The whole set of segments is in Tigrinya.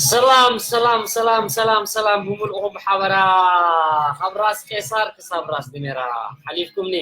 ሰላም ሰላም ሰላም ሰላም ሰላም፣ ብምልእኹም ብሓበራ ካብ ራስ ቄሳር ክሳብ ራስ ድሜራ ሓሊፍኩምኒ።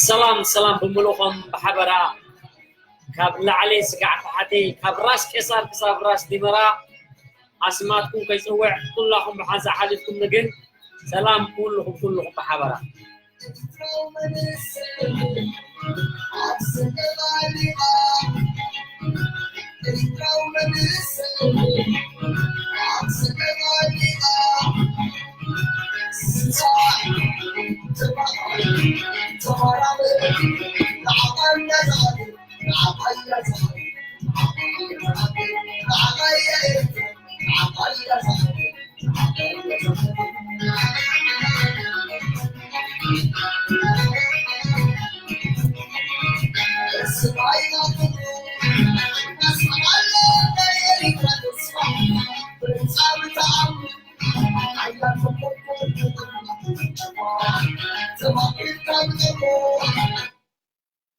ሰላም ሰላም ብምሉኹም ብሓበራ ካብ ላዕሊ ስጋዕ ታሕቲ ካብ ራስ ቄሳር ክሳብ ራስ ዲመራ ኣስማትኩም ከይፅውዕ ኩላኹም ብሓንሳእ ሓሊፍኩም ግን ሰላም ኩልኹም ኩልኹም ብሓበራ።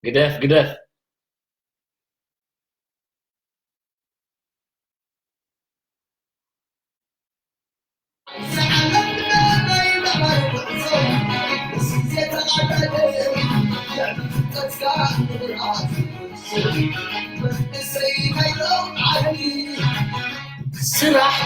ግደፍ ግደፍ። ስራሕ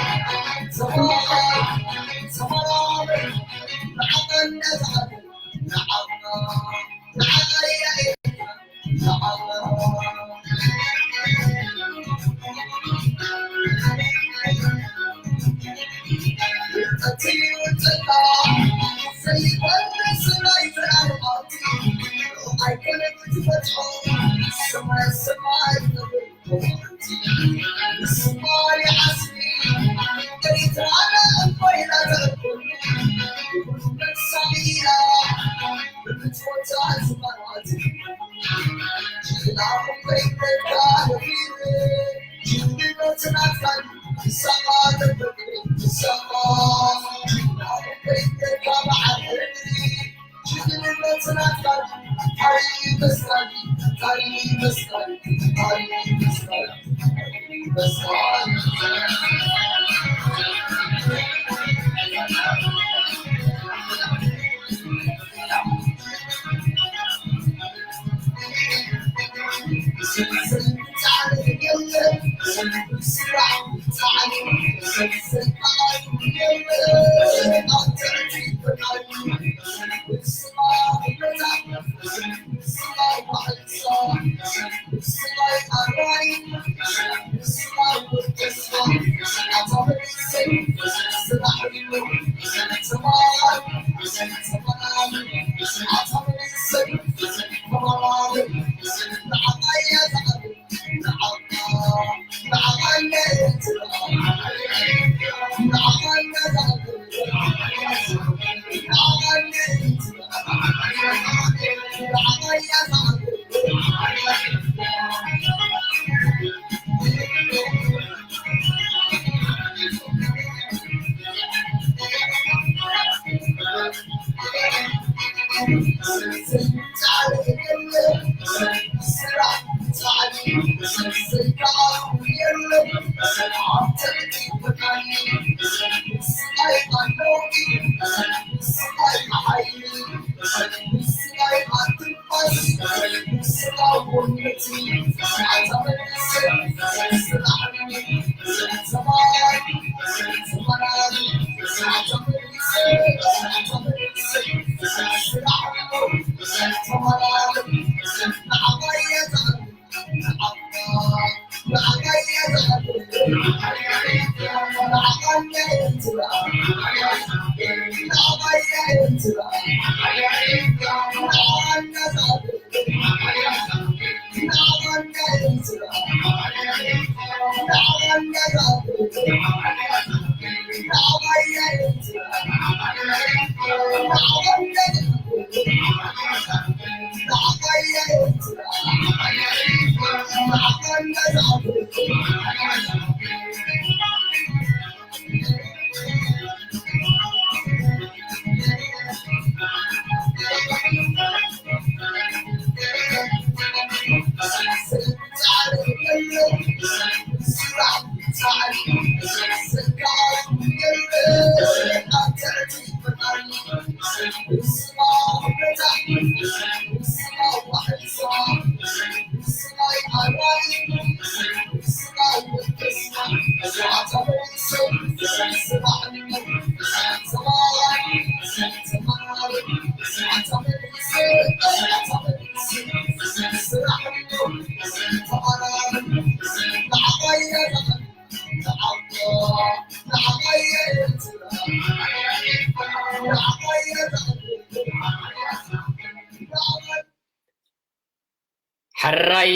ሕራይ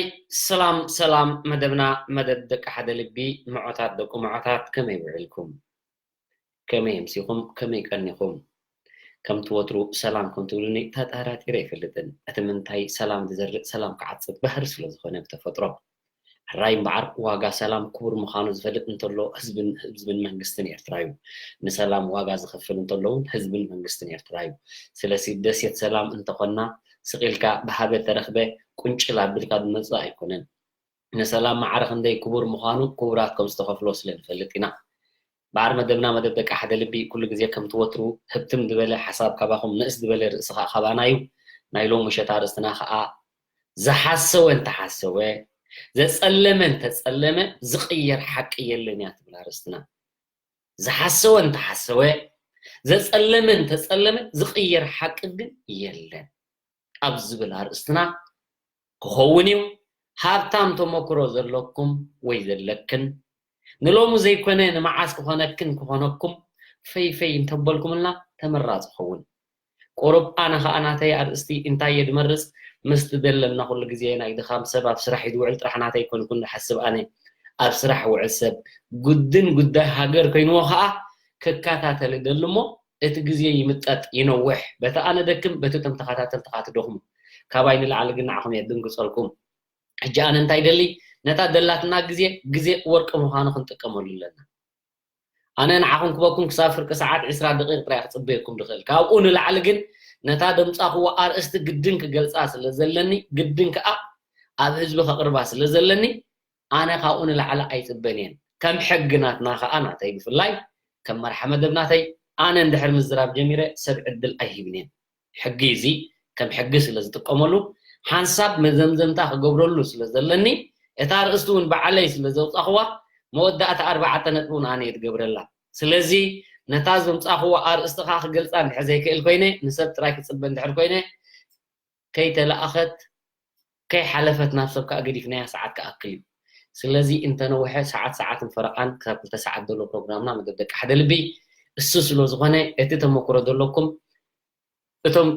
ሰላም ሰላም፣ መደብና መደብ ደቂ ሓደ ልቢ፣ ምዖታት ደቁ ምዖታት፣ ከመይ ውዕልኩም? ከመይ ኣምሲኹም? ከመይ ቀኒኹም? ከምቲ ወትሩ ሰላም ከም ትብሉኒ ተጠራጢረ ኣይፈልጥን። እቲ ምንታይ ሰላም ዝዘርእ ሰላም ክዓጽድ ባህሪ ስለ ዝኾነ ብተፈጥሮ። ሕራይ እምበኣር ዋጋ ሰላም ክቡር ምዃኑ ዝፈልጥ እንተሎ ህዝብን ህዝብን መንግስትን ኤርትራ እዩ። ንሰላም ዋጋ ዝኸፍል እንተሎ እውን ህዝብን መንግስትን ኤርትራ እዩ። ስለዚ ደሴት ሰላም እንተኾንና ስቕ ኢልካ ብሃበ ተረኽበ ቁንጭል ኣቢልካ ዝመጽእ ኣይኮነን። ንሰላም ማዕረ ክንደይ ክቡር ምዃኑ ክቡራት ከም ዝተኸፍሎ ስለ ንፈልጥ ኢና። እምበኣር መደብና መደብ ደቂ ሓደ ልቢ ኩሉ ግዜ ከምቲ ወትሩ ህብትም ዝበለ ሓሳብ ካባኹም ንእስ ዝበለ ርእሲ ኸኣ ካባና እዩ። ናይ ሎሚ ምሸት ኣርእስትና ኸኣ ዝሓሰወ እንተሓሰወ፣ ዘጸለመ እንተጸለመ ዝቕየር ሓቂ የለን እያ ትብል ኣርእስትና። ዝሓሰወ እንተሓሰወ፣ ዘጸለመ እንተጸለመ ዝቕየር ሓቂ ግን የለን ኣብ ዝብል ኣርእስትና ክኸውን እዩ። ሃብታም ተመክሮ ዘለኩም ወይ ዘለክን ንሎሚ ዘይኮነ ንመዓስ ክኾነክን ክኾነኩም ፈይ ፈይ እንተበልኩምልና ተመራጺ ይኸውን። ቁሩብ ኣነ ኸኣ ናተይ ኣርእስቲ እንታይ እየ ድመርጽ? ምስቲ ዘለና ኩሉ ግዜ ናይ ድኻም ሰብ ኣብ ስራሕ እዩ ዝውዕል ጥራሕ ናተይ ኮንኩን ዝሓስብ ኣነ። ኣብ ስራሕ ውዕል ሰብ ጉድን ጉዳይ ሃገር ኮይንዎ ኸኣ ክከታተል ይደሊ እሞ እቲ ግዜ ይምጠጥ ይነውሕ። በቲ ኣነ ደክም፣ በቲ እቶም ተኸታተልትኻ ትደኽሙ። ካባይ ንላዕሊ ግን ንዓኹም እየ ድንግጸልኩም። ሕጂ ኣነ እንታይ ይደሊ? ነታ ደላትና ግዜ፣ ግዜ ወርቂ ምዃኑ ክንጥቀመሉ ኣለና። ኣነ ንዓኹም ክበኩም ክሳብ ፍርቂ ሰዓት ዕስራ ደቂቕ ጥራይ ክጽበየኩም ዝኽእል። ካብኡ ንላዕሊ ግን ነታ ደምጻኽዎ ኣርእስቲ ግድን ክገልጻ ስለ ዘለኒ፣ ግድን ከኣ ኣብ ህዝቢ ከቕርባ ስለ ዘለኒ፣ ኣነ ካብኡ ንላዕሊ ኣይጽበን እየን። ከም ሕጊ ናትና ከኣ ናተይ ብፍላይ ከም መርሓ መደብ ናተይ ኣነ እንድሕር ምዝራብ ጀሚረ ሰብ ዕድል ኣይህብን እየን። ሕጊ እዚ ከም ሕጊ ስለ ዝጥቀመሉ ሓንሳብ መዘምዘምታ ክገብረሉ ስለ ዘለኒ እታ ኣርእስቲ እውን ባዕለይ ስለ ዘውጻኽዋ መወዳእታ ኣርባዕተ ነጥቢ እውን ኣነ እየ ዝገብረላ። ስለዚ ነታ ዘምጻኽዎ ኣርእስቲ ከኣ ክገልጻ እንድሕር ዘይክእል ኮይነ ንሰብ ጥራይ ክጽበ እንድሕር ኮይነ ከይተለኣኸት ከይሓለፈት ናብ ሰብ ከኣ ገዲፍናያ ሰዓት ክኣክል እዩ። ስለዚ እንተነውሐ ሰዓት ሰዓትን ፈረቓን ክሳብ ክልተ ሰዓት ዘሎ ፕሮግራምና መደብ ደቂ ሓደ ልቢ እሱ ስለ ዝኾነ እቲ ተመክሮ ዘለኩም እቶም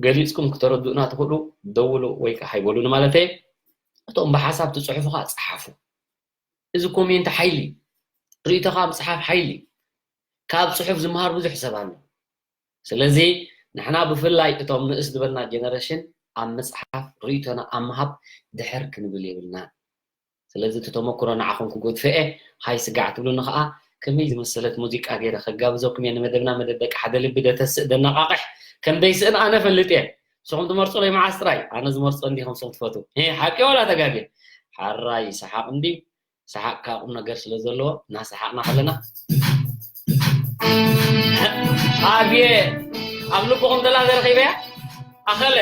ገሊጽኩም ክተረድኡና ትኽእሉ ደውሉ ወይ ከዓ ሃይበሉኒ ማለት እየ። እቶም ብሓሳብ ትጽሕፉ ከዓ ጸሓፉ። እዚ ኮሜንት ሓይሊ እዩ። ርእይቶኻ ምጽሓፍ ሓይሊ እዩ። ካብ ጽሑፍ ዝመሃር ብዙሕ ሰብ ኣሎ። ስለዚ ንሕና ብፍላይ እቶም ንእስ ዝበልና ጀነሬሽን ኣብ ምጽሓፍ ርእይቶና ኣብ ምሃብ ድሕር ክንብል የብልናን። ስለዚ እቲ ተመክሮ ንዓኹም ክጎድፈኤ ሃይ ስጋዕ ትብሉኒ ኸኣ ከመይ ዝመሰለት ሙዚቃ ገይረ ከጋብዘኩም እየ። ንመደብና መደብ ደቂ ሓደ ልቢ ደተስእ ደነቓቕሕ ከም ደይስእን ኣነ ፈልጥ እየ። ንስኹም ትመርጹለይ መዓስ ጥራይ ኣነ ዝመርጾ እንዲኹም ንስኹም ትፈትዉ። ሄ ሓቂ ዋላ ተጋግየ? ሓራይ ሰሓቕ እንድዩ። ሰሓቕ ከኣ ቁም ነገር ስለ ዘለዎ እናሰሓቕና ከለና ኣብየ ኣብ ልብኹም ዘላ ዘረኺበያ ኣኸለ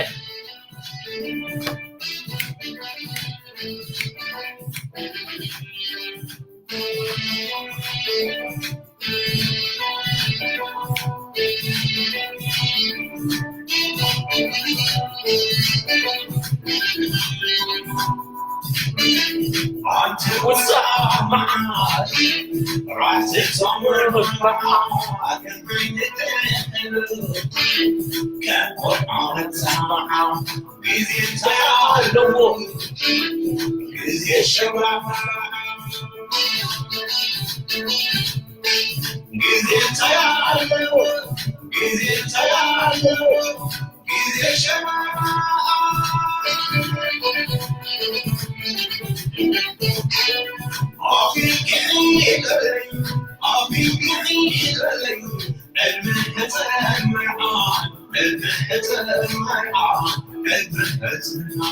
ጊዜ ተያለዎ፣ ጊዜ ተያለዎ፣ ጊዜ ሸማማ ኣፍሪቃ ይበለኝ፣ ኣፍሪቃ ይበለኝ፣ ዕድመ ተጸመዓ፣ ዕድመ ተጸመዓ፣ ዕድመ ተጸመዓ።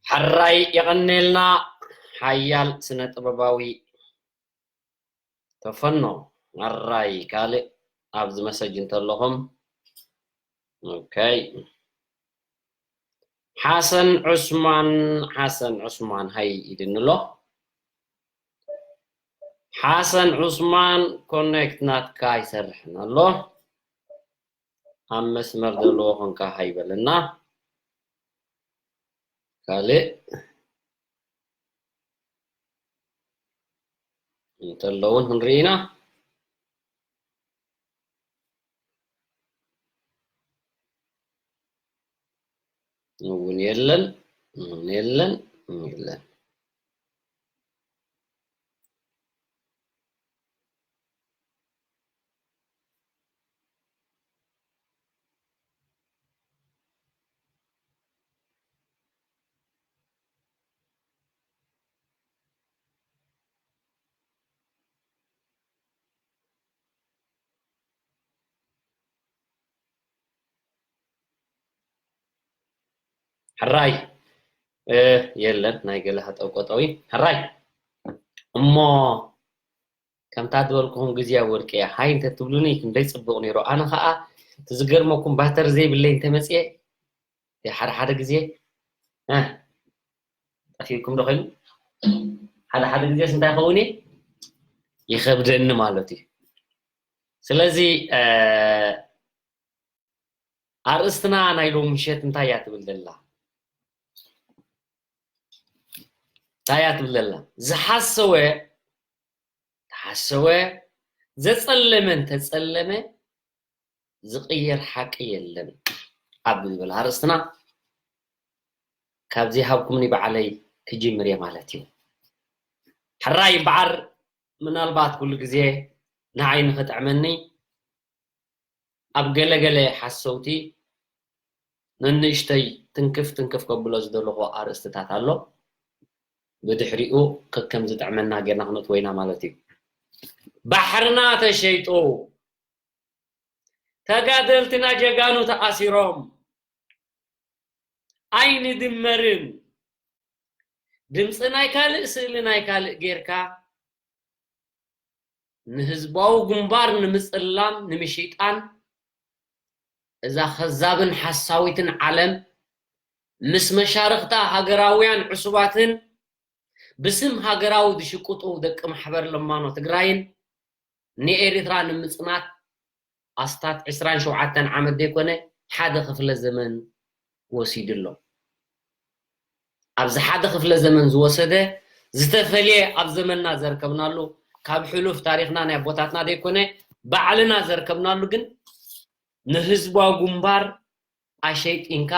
ሕራይ የቐኔልና ሓያል ስነ ጥበባዊ ተፈኖ። ሕራይ ካልእ ኣብዚ መሰጅ እንተለኹም። ኦኬ። ሓሰን ዑስማን፣ ሓሰን ዑስማን ሃይ ኢድኒ ኣሎ። ሓሰን ዑስማን ኮኔክት ናትካ ኣይሰርሕን ኣሎ። ኣብ መስመር ዘለዎ ኮንካ ሃይ በለና። ካልእ እንተለውን ክንርኢ ኢና። እውን የለን፣ እውን የለን፣ እውን የለን። ሕራይ፣ እ፣ የለን፣ ናይ ገለ ሃጠው ቆጠው እዩ። ሕራይ፣ እሞ ከምታ ዝበልኩኹም ግዜ ወርቂ እያ። ሃይ እንተትብሉኒ ክንደይ ጽቡቕ ነይሩ። ኣነ ኸኣ እቲ ዝገርመኩም ባተር ዘይብለይ እንተመጽኤ፣ ሓደ ሓደ ግዜ፣ እ፣ ጠፊእኩም ዶ ኮይኑ? ሓደ ሓደ ግዜስ እንታይ ይኸውን እየ? ይኸብደኒ ማለት እዩ። ስለዚ፣ እ፣ ኣርእስትና ናይ ሎሚ ምሸት እንታይ እያ ትብል ዘላ? እንታይ እያ ትብል ዘላ? ዝሓሰወ ተሓሰወ፣ ዘጸለመ እንተጸለመ ዝቕየር ሓቂ የለን ኣብ ዝብል ኣርእስትና ካብዚ ሃብኩምኒ ባዕለይ ክጅምር እየ ማለት እዩ። ሕራይ እምበኣር ምናልባት ኩሉ ግዜ ንዓይ ንኽጥዕመኒ ኣብ ገለ ገለ ሓሰውቲ ነንእሽተይ ትንክፍ ትንክፍ ከብሎ ዝደለኹ ኣርእስትታት ኣሎ። ብድሕሪኡ ከከም ዝጥዕመና ጌርና ክነእትዎ ኢና ማለት እዩ። ባሕርና ተሸይጡ፣ ተጋደልትና ጀጋኑ ተኣሲሮም፣ ኣይንድመርን፣ ድምፂ ናይ ካልእ ስእሊ ናይ ካልእ ጌርካ ንህዝባዊ ግንባር ንምፅላም ንምሽይጣን እዛ ከዛብን ሓሳዊትን ዓለም ምስ መሻርኽታ ሃገራውያን ዕሱባትን ብስም ሃገራዊ ዝሽቅጡ ደቂ ማሕበር ለማኖ ትግራይን ንኤርትራ ንምጽናት ኣስታት ዕስራን ሸውዓተን ዓመት ዘይኮነ ሓደ ክፍለ ዘመን ወሲዱ ኣሎ። ኣብዚ ሓደ ክፍለ ዘመን ዝወሰደ ዝተፈልየ ኣብ ዘመንና ዘርከብናሉ ካብ ሕሉፍ ታሪኽና ናይ ኣቦታትና ዘይኮነ ባዕልና ዘርከብናሉ ግን ንህዝባዊ ግንባር ኣሸይጢንካ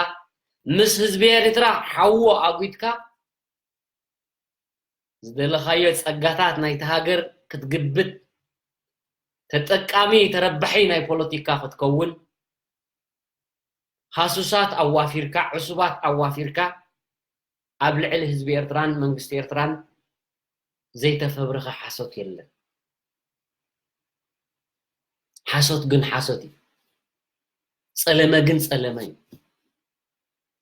ምስ ህዝቢ ኤርትራ ሓዎ ኣጒድካ ዝደለኻዮ ጸጋታት ናይቲ ሃገር ክትግብት ተጠቃሚ ተረባሒ ናይ ፖለቲካ ክትከውን ሃሱሳት ኣዋፊርካ ዕሱባት ኣዋፊርካ ኣብ ልዕሊ ህዝቢ ኤርትራን መንግስቲ ኤርትራን ዘይተፈብረኸ ሓሶት የለን። ሓሶት ግን ሓሶት እዩ። ጸለመ ግን ጸለመ እዩ።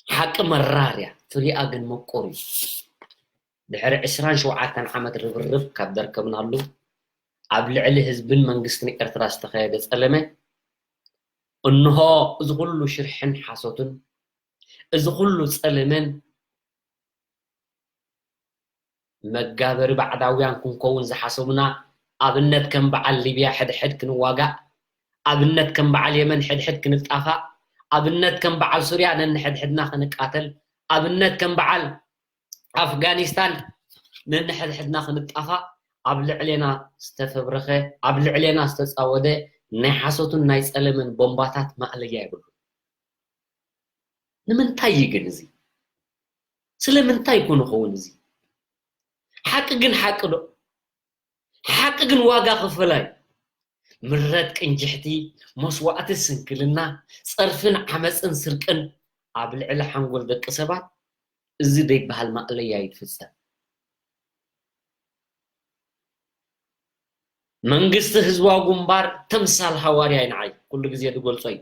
ሓቂ መራር እያ፣ ፍሪኣ ግን ምቁር እዩ። ድሕሪ ዕስራን ሸውዓተን ዓመት ርብርብ ካብ ደርከብናሉ ኣብ ልዕሊ ህዝብን መንግስትን ኤርትራ ዝተኸየደ ጸለመ እንሆ እዚ ኩሉ ሽርሕን ሓሶትን እዚ ኩሉ ጸለመን መጋበሪ ባዕዳውያን ክንከውን ዝሓሰቡና ኣብነት ከም በዓል ሊብያ ሕድሕድ ክንዋጋእ ኣብነት ከም በዓል የመን ሕድሕድ ክንጣፋእ ኣብነት ከም በዓል ሱርያ ነንሕድሕድና ክንቃተል ኣብነት ከም በዓል ኣፍጋኒስታን ነንሕድሕድና ክንጣፋእ ኣብ ልዕሌና ዝተፈብረኸ ኣብ ልዕሌና ዝተፃወደ ናይ ሓሶትን ናይ ፀለመን ቦምባታት ማእለያ የብሉ። ንምንታይ እዩ ግን እዚ? ስለምንታይ ኮን ይኸውን እዚ? ሓቂ ግን ሓቂ ዶ? ሓቂ ግን ዋጋ ከፈላይ። ምረት ቅንጅሕቲ፣ መስዋእቲ ስንክልና፣ ፀርፍን ዓመፅን ስርቅን ኣብ ልዕሊ ሓንጎል ደቂ ሰባት እዚ ደይበሃል ማእለያ ይትፍፀም። መንግስቲ ህዝባዊ ግንባር ተምሳል ሃዋርያ እዩ ንዓይ ኩሉ ግዜ ዝገልፆ እዩ።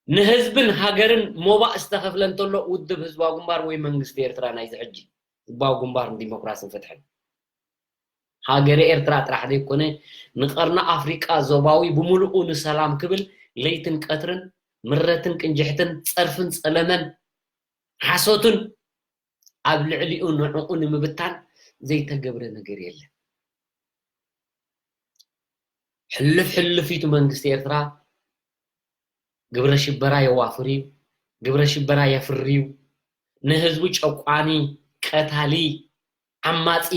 ንህዝብን ሃገርን ሞባእ ዝተኸፍለ እንተሎ ውድብ ህዝባዊ ግንባር ወይ መንግስቲ ኤርትራ ናይዚ ሕጂ ህዝባዊ ግንባር ንዲሞክራስን ፍትሕን ሃገረ ኤርትራ ጥራሕ ዘይኮነ ንቀርኒ ኣፍሪቃ ዞባዊ ብምሉኡ ንሰላም ክብል ለይትን ቀትርን ምረትን ቅንጅሕትን ጸርፍን ጸለመን ሓሶትን ኣብ ልዕሊኡ ንዕኡ ንምብታን ዘይተገብረ ነገር የለን። ሕልፍ ሕልፍ ኢቱ መንግስቲ ኤርትራ ግብረ ሽበራ የዋፍር እዩ፣ ግብረ ሽበራ የፍሪ እዩ፣ ንህዝቡ ጨቋኒ፣ ቀታሊ፣ ዓማጺ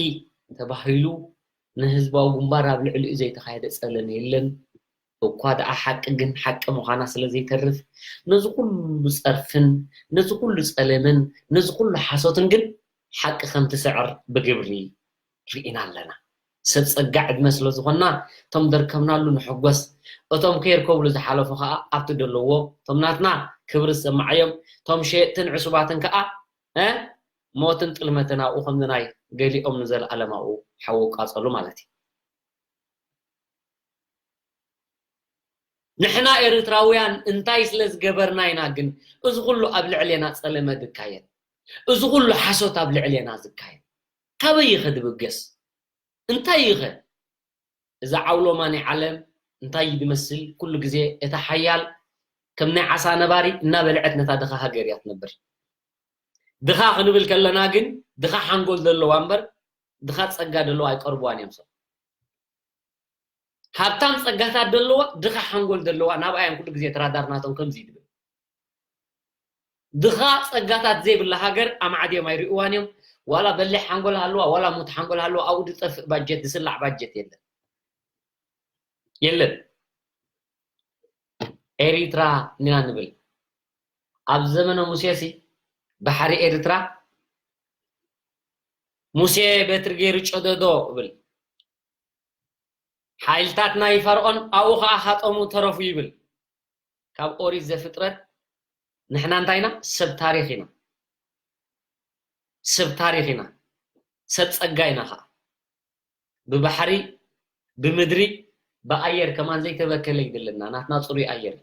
ተባሂሉ ንህዝባዊ ግንባር ኣብ ልዕሊኡ ዘይተኻየደ ጸለመ የለን። እኳ ደኣ ሓቂ ግን ሓቂ ምዃና ስለ ዘይተርፍ ነዚ ኩሉ ጸርፍን ነዚ ኩሉ ጸለመን ነዚ ኩሉ ሓሶትን ግን ሓቂ ከም ትስዕር ብግብሪ ርኢና ኣለና። ሰብ ጸጋ ዕድመ ስለ ዝኾንና እቶም ደርከብናሉ ንሕጎስ፣ እቶም ከይርከብሉ ዝሓለፉ ከኣ ኣብቲ ደለዎ እቶም ናትና ክብሪ ዝሰማዓዮም እቶም ሸየጥትን ዕሱባትን ከኣ እ ሞትን ጥልመትን ኣብኡ ከምዚ ናይ ገሊኦም ንዘለኣለም ኣብኡ ሓዊ ቃጸሉ ማለት እዩ። ንሕና ኤርትራውያን እንታይ ስለ ዝገበርና ኢና ግን እዚ ኩሉ ኣብ ልዕሌና ጸለመ ዝካየድ? እዚ ኩሉ ሓሶት ኣብ ልዕሌና ዝካየድ ካበይ እዩ ከ ድብገስ? እንታይ እዩ ከ? እዚ ዓውሎማ ናይ ዓለም እንታይ እዩ ድመስል? ኩሉ ግዜ እታ ሓያል ከም ናይ ዓሳ ነባሪ እናበልዐት ነታ ድኻ ሃገር እያ ትነብር። ድኻ ክንብል ከለና ግን ድኻ ሓንጎል ዘለዋ እምበር ድኻ ጸጋ ዘለዋ ኣይቀርብዋን እዮም ሰብ። ሃብታም ጸጋታት ዘለዋ ድኻ ሓንጎል ዘለዋ ናብኣያን ኩሉ ግዜ ተራዳርናቶም ከምዚ እዩ ድብል። ድኻ ጸጋታት ዘይብላ ሃገር ኣማዕድዮም ኣይርእዋን እዮም። ዋላ በሊሕ ሓንጎል ሃለዋ ዋላ ሙት ሓንጎል ሃለዋ ኣብኡ ዝጠፍእ ባጀት ዝስላዕ ባጀት የለን የለን። ኤሪትራ ኢና ንብል። ኣብ ዘመነ ሙሴ ሲ ባሕሪ ኤርትራ ሙሴ በትሪ ገይሩ ጨደዶ እብል። ሓይልታት ናይ ፈርዖን ኣብኡ ኸዓ ሃጠሙ ተረፉ ይብል። ካብ ኦሪት ዘፍጥረት ንሕና እንታይ ኢና? ሰብ ታሪኽ ኢና። ሰብ ታሪኽ ኢና። ሰብ ጸጋ ኢና ኸዓ። ብባሕሪ፣ ብምድሪ፣ ብኣየር ከማን ዘይተበከለ ይድለና። ናትና ጽሩይ ኣየር።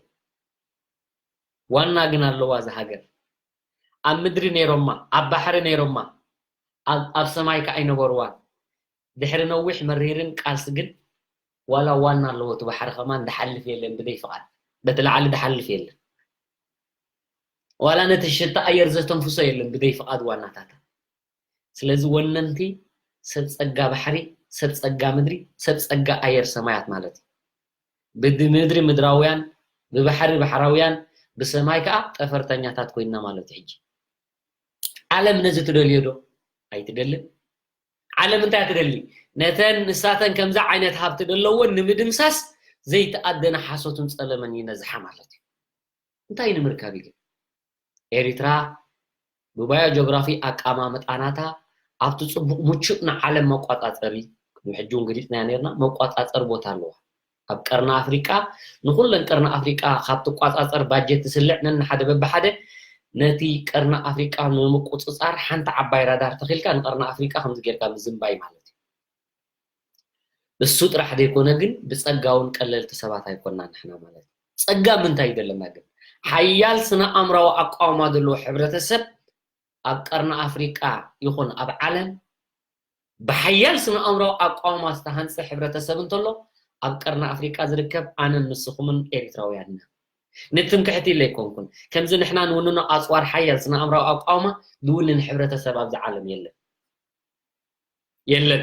ዋና ግን ኣለዋ እዛ ሃገር። ኣብ ምድሪ ነይሮማ፣ ኣብ ባሕሪ ነይሮማ፣ ኣብ፣ ኣብ ሰማይ ከኣ ኣይነበርዋን። ድሕሪ ነዊሕ መሪርን ቃልሲ ግን ዋላ ዋና ኣለዎ እቲ ባሕሪ ከማን ድሓልፍ የለን ብደይ ፍቓድ። በቲ ላዕሊ ድሓልፍ የለን። ዋላ ነቲ ሽታ ኣየር ዘተንፍሶ የለን ብደይ ፍቓድ ዋናታታ። ስለዚ ወነንቲ ሰብ ጸጋ ባሕሪ፣ ሰብ ጸጋ ምድሪ፣ ሰብ ጸጋ ኣየር ሰማያት ማለት እዩ። ብድ-፣ ምድሪ ምድራውያን ብባሕሪ ባሕራውያን፣ ብሰማይ ከዓ ጠፈርተኛታት ኮይንና ማለት እዩ። ሕጂ ዓለም ነዚ ትደልዮ ዶ? ኣይትደልን። ዓለም እንታይ ትደሊ? ነተን ንሳተን ከምዚ ዓይነት ሃብቲ ዘለወን ንምድምሳስ ዘይተኣደነ ሓሶትን ጸለመን ይነዝሓ ማለት እዩ። እንታይ ንምርካብ እዩ ግን? ኤሪትራ ብባዮ ጆግራፊ ኣቃማምጣ ናታ ኣብቲ ጽቡቕ ምቹእ ንዓለም መቋጻጸሪ፣ ቅድሚ ሕጂ እውን ገሊጽናዮ ነርና፣ መቋጻጸሪ ቦታ ኣለዋ። ኣብ ቀርኒ ኣፍሪቃ ንኹለን ቀርኒ ኣፍሪቃ ካብ ትቋጻጸር ባጀት ትስልዕ ነንሓደ በብሓደ ነቲ ቀርኒ ኣፍሪቃ ንምቁጽጻር ሓንቲ ዓባይ ራዳር ተኺልካ ንቀርኒ ኣፍሪቃ ከምዚ ጌርካ ምዝንባይ ማለት እዩ። እሱ ጥራሕ ዘይኮነ ግን ብጸጋ እውን ቀለልቲ ሰባት ኣይኮና ንሕና ማለት እዩ። ጸጋ ምንታይ እዩ ዘለና ግን? ሓያል ስነ ኣእምራዊ ኣቃውማ ዘለዎ ሕብረተሰብ ኣብ ቀርኒ ኣፍሪቃ ይኹን ኣብ ዓለም ብሓያል ስነ ኣእምራዊ ኣቃውማ ዝተሃንጸ ሕብረተሰብ እንተሎ ኣብ ቀርኒ ኣፍሪቃ ዝርከብ ኣነን ንስኹምን ኤሪትራውያን ኢና። ንትምክሕቲ ኢለ ኣይኮንኩን። ከምዚ ንሕና ንውንኖ ኣጽዋር ሓያል ስነ ኣእምራዊ ኣቃውማ ዝውንን ሕብረተሰብ ኣብዚ ዓለም የለን። የለን።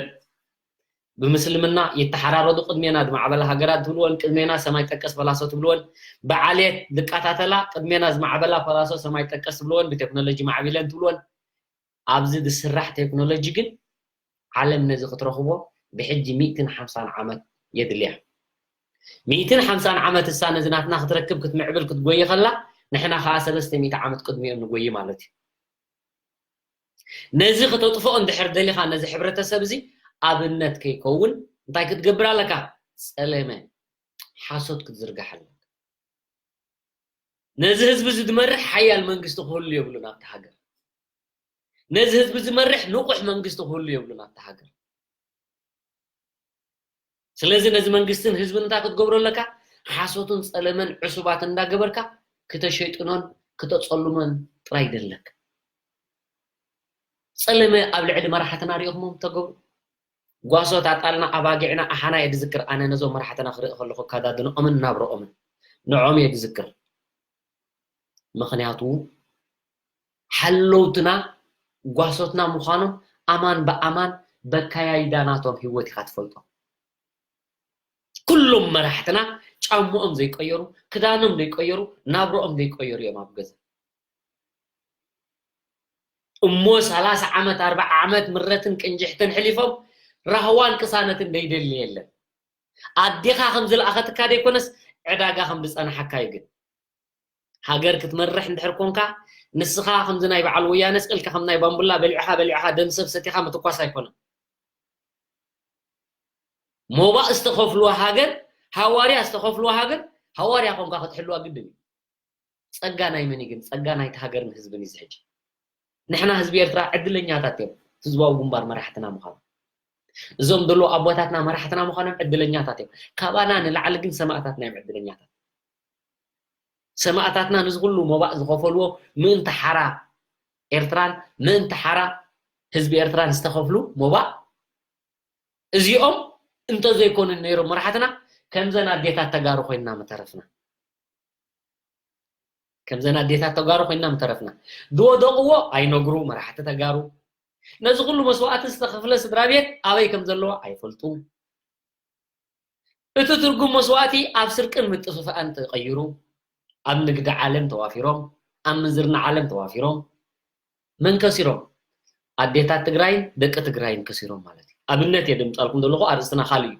ብምስልምና ይተሓራረዱ ቅድሜና ዝማዕበላ ሃገራት ትብልወን፣ ቅድሜና ሰማይ ጠቀስ ፈላሶ ትብልወን፣ ብዓሌት ዝቀታተላ ቅድሜና ዝማዕበላ ፈላሶ ሰማይ ጠቀስ ትብልወን፣ ብቴክኖሎጂ ማዕቢለን ትብልወን። ኣብዚ ዝስራሕ ቴክኖሎጂ ግን ዓለም ነዚ ክትረኽቦ ብሕጂ ሚእትን ሓምሳን ዓመት የድልያ። ሚእትን ሓምሳን ዓመት እሳ ነዚ ናትና ክትረክብ ክትምዕብል ክትጎይ ከላ ንሕና ከዓ ሰለስተ ሚእቲ ዓመት ቅድሚኦም ንጎይ ማለት እዩ። ነዚ ከተጥፍኦ እንድሕር ደሊኻ ነዚ ሕብረተሰብ እዚ ኣብነት ከይከውን እንታይ ክትገብር ኣለካ? ጸለመ ሓሶት ክትዝርጋሕ ኣለካ። ነዚ ህዝቢ እዚ ዝመርሕ ሓያል መንግስቲ ክህሉ የብሉን ኣብቲ ሃገር። ነዚ ህዝቢ ዝመርሕ ንቑሕ መንግስቲ ክህሉ የብሉን ኣብቲ ሃገር። ስለዚ ነዚ መንግስትን ህዝብን እንታይ ክትገብሮ ኣለካ? ሓሶትን ጸለመን ዕሱባት እንዳገበርካ ክተሸይጥኖን ክተጸልሞን ጥራይ ደለካ። ጸለመ ኣብ ልዕሊ መራሕትና ሪኢኹሞም ተገብሩ? ጓሶት ኣጣልና ኣባጊዕና ኣሓና እየ ዝዝክር ኣነ ነዞም መራሕትና ክርኢ ከለኹ ኣከዳድንኦምን ናብርኦምን ንዖም እየ ዝዝክር። ምኽንያቱ ሓለውትና ጓሶትና ምዃኖም ኣማን ብኣማን በካያይዳ ናቶም ህይወት ኢኻ ትፈልጦ። ኩሎም መራሕትና ጫምኦም ዘይቀየሩ፣ ክዳኖም ዘይቀየሩ፣ ናብርኦም ዘይቀየሩ እዮም ኣብ ገዛ። እሞ ሰላሳ ዓመት ኣርባዓ ዓመት ምረትን ቅንጅሕትን ሕሊፎም ራህዋን ቅሳነትን ዘይደሊ የለን። ኣዴኻ ከም ዝለኣኸትካ ዘይኮነስ ዕዳጋ ከም ዝጸናሓካ እዩ። ግን ሃገር ክትመርሕ እንድሕር ኮንካ ንስኻ ከምዚ ናይ በዓል ወያነ ስእልካ ከም ናይ ባምቡላ በሊዕኻ በሊዕኻ ደም ሰብ ሰቲኻ ምትኳስ ኣይኮነን። ሞባእ ዝተኸፍልዋ ሃገር፣ ሃዋርያ ዝተኸፍልዋ ሃገር ሃዋርያ ኮንካ ክትሕልዋ ግድን እዩ። ጸጋ ናይ መን እዩ ግን? ጸጋ ናይቲ ሃገርን ህዝብን እዩ ሕጂ። ንሕና ህዝቢ ኤርትራ ዕድለኛታት እዮም ህዝባዊ ግንባር መራሕትና ምዃኑ። እዞም ዘለዉ ኣቦታትና መራሕትና ምዃኖም ዕድለኛታት እዮም። ካባና ንላዕሊ ግን ሰማእታትና እዮም ዕድለኛታት። ሰማእታትና ነዚ ኩሉ ሞባእ ዝኸፈልዎ ምእንቲ ሓራ ኤርትራን ምእንቲ ሓራ ህዝቢ ኤርትራን ዝተኸፍሉ ሞባእ እዚኦም እንተዘይኮኑ ነይሮም መራሕትና ከምዘን ኣዴታት ተጋሩ ኮይንና ምተረፍና። ከምዘን ኣዴታት ተጋሩ ኮይንና ምተረፍና። ዝወደቕዎ ኣይነግሩ መራሕቲ ተጋሩ። ነዚ ኩሉ መስዋእቲ ዝተኸፍለ ስድራ ቤት ኣበይ ከም ዘለዎ ኣይፈልጡ። እቲ ትርጉም መስዋእቲ ኣብ ስርቅን ምጥፍፋእን ተቐይሩ፣ ኣብ ንግዲ ዓለም ተዋፊሮም፣ ኣብ ምንዝርና ዓለም ተዋፊሮም፣ መን ከሲሮም? ኣዴታት ትግራይን ደቂ ትግራይን ከሲሮም ማለት እዩ። ኣብነት እየ ድምፃልኩም ዘለኹ፣ ኣርእስትና ካልእ እዩ።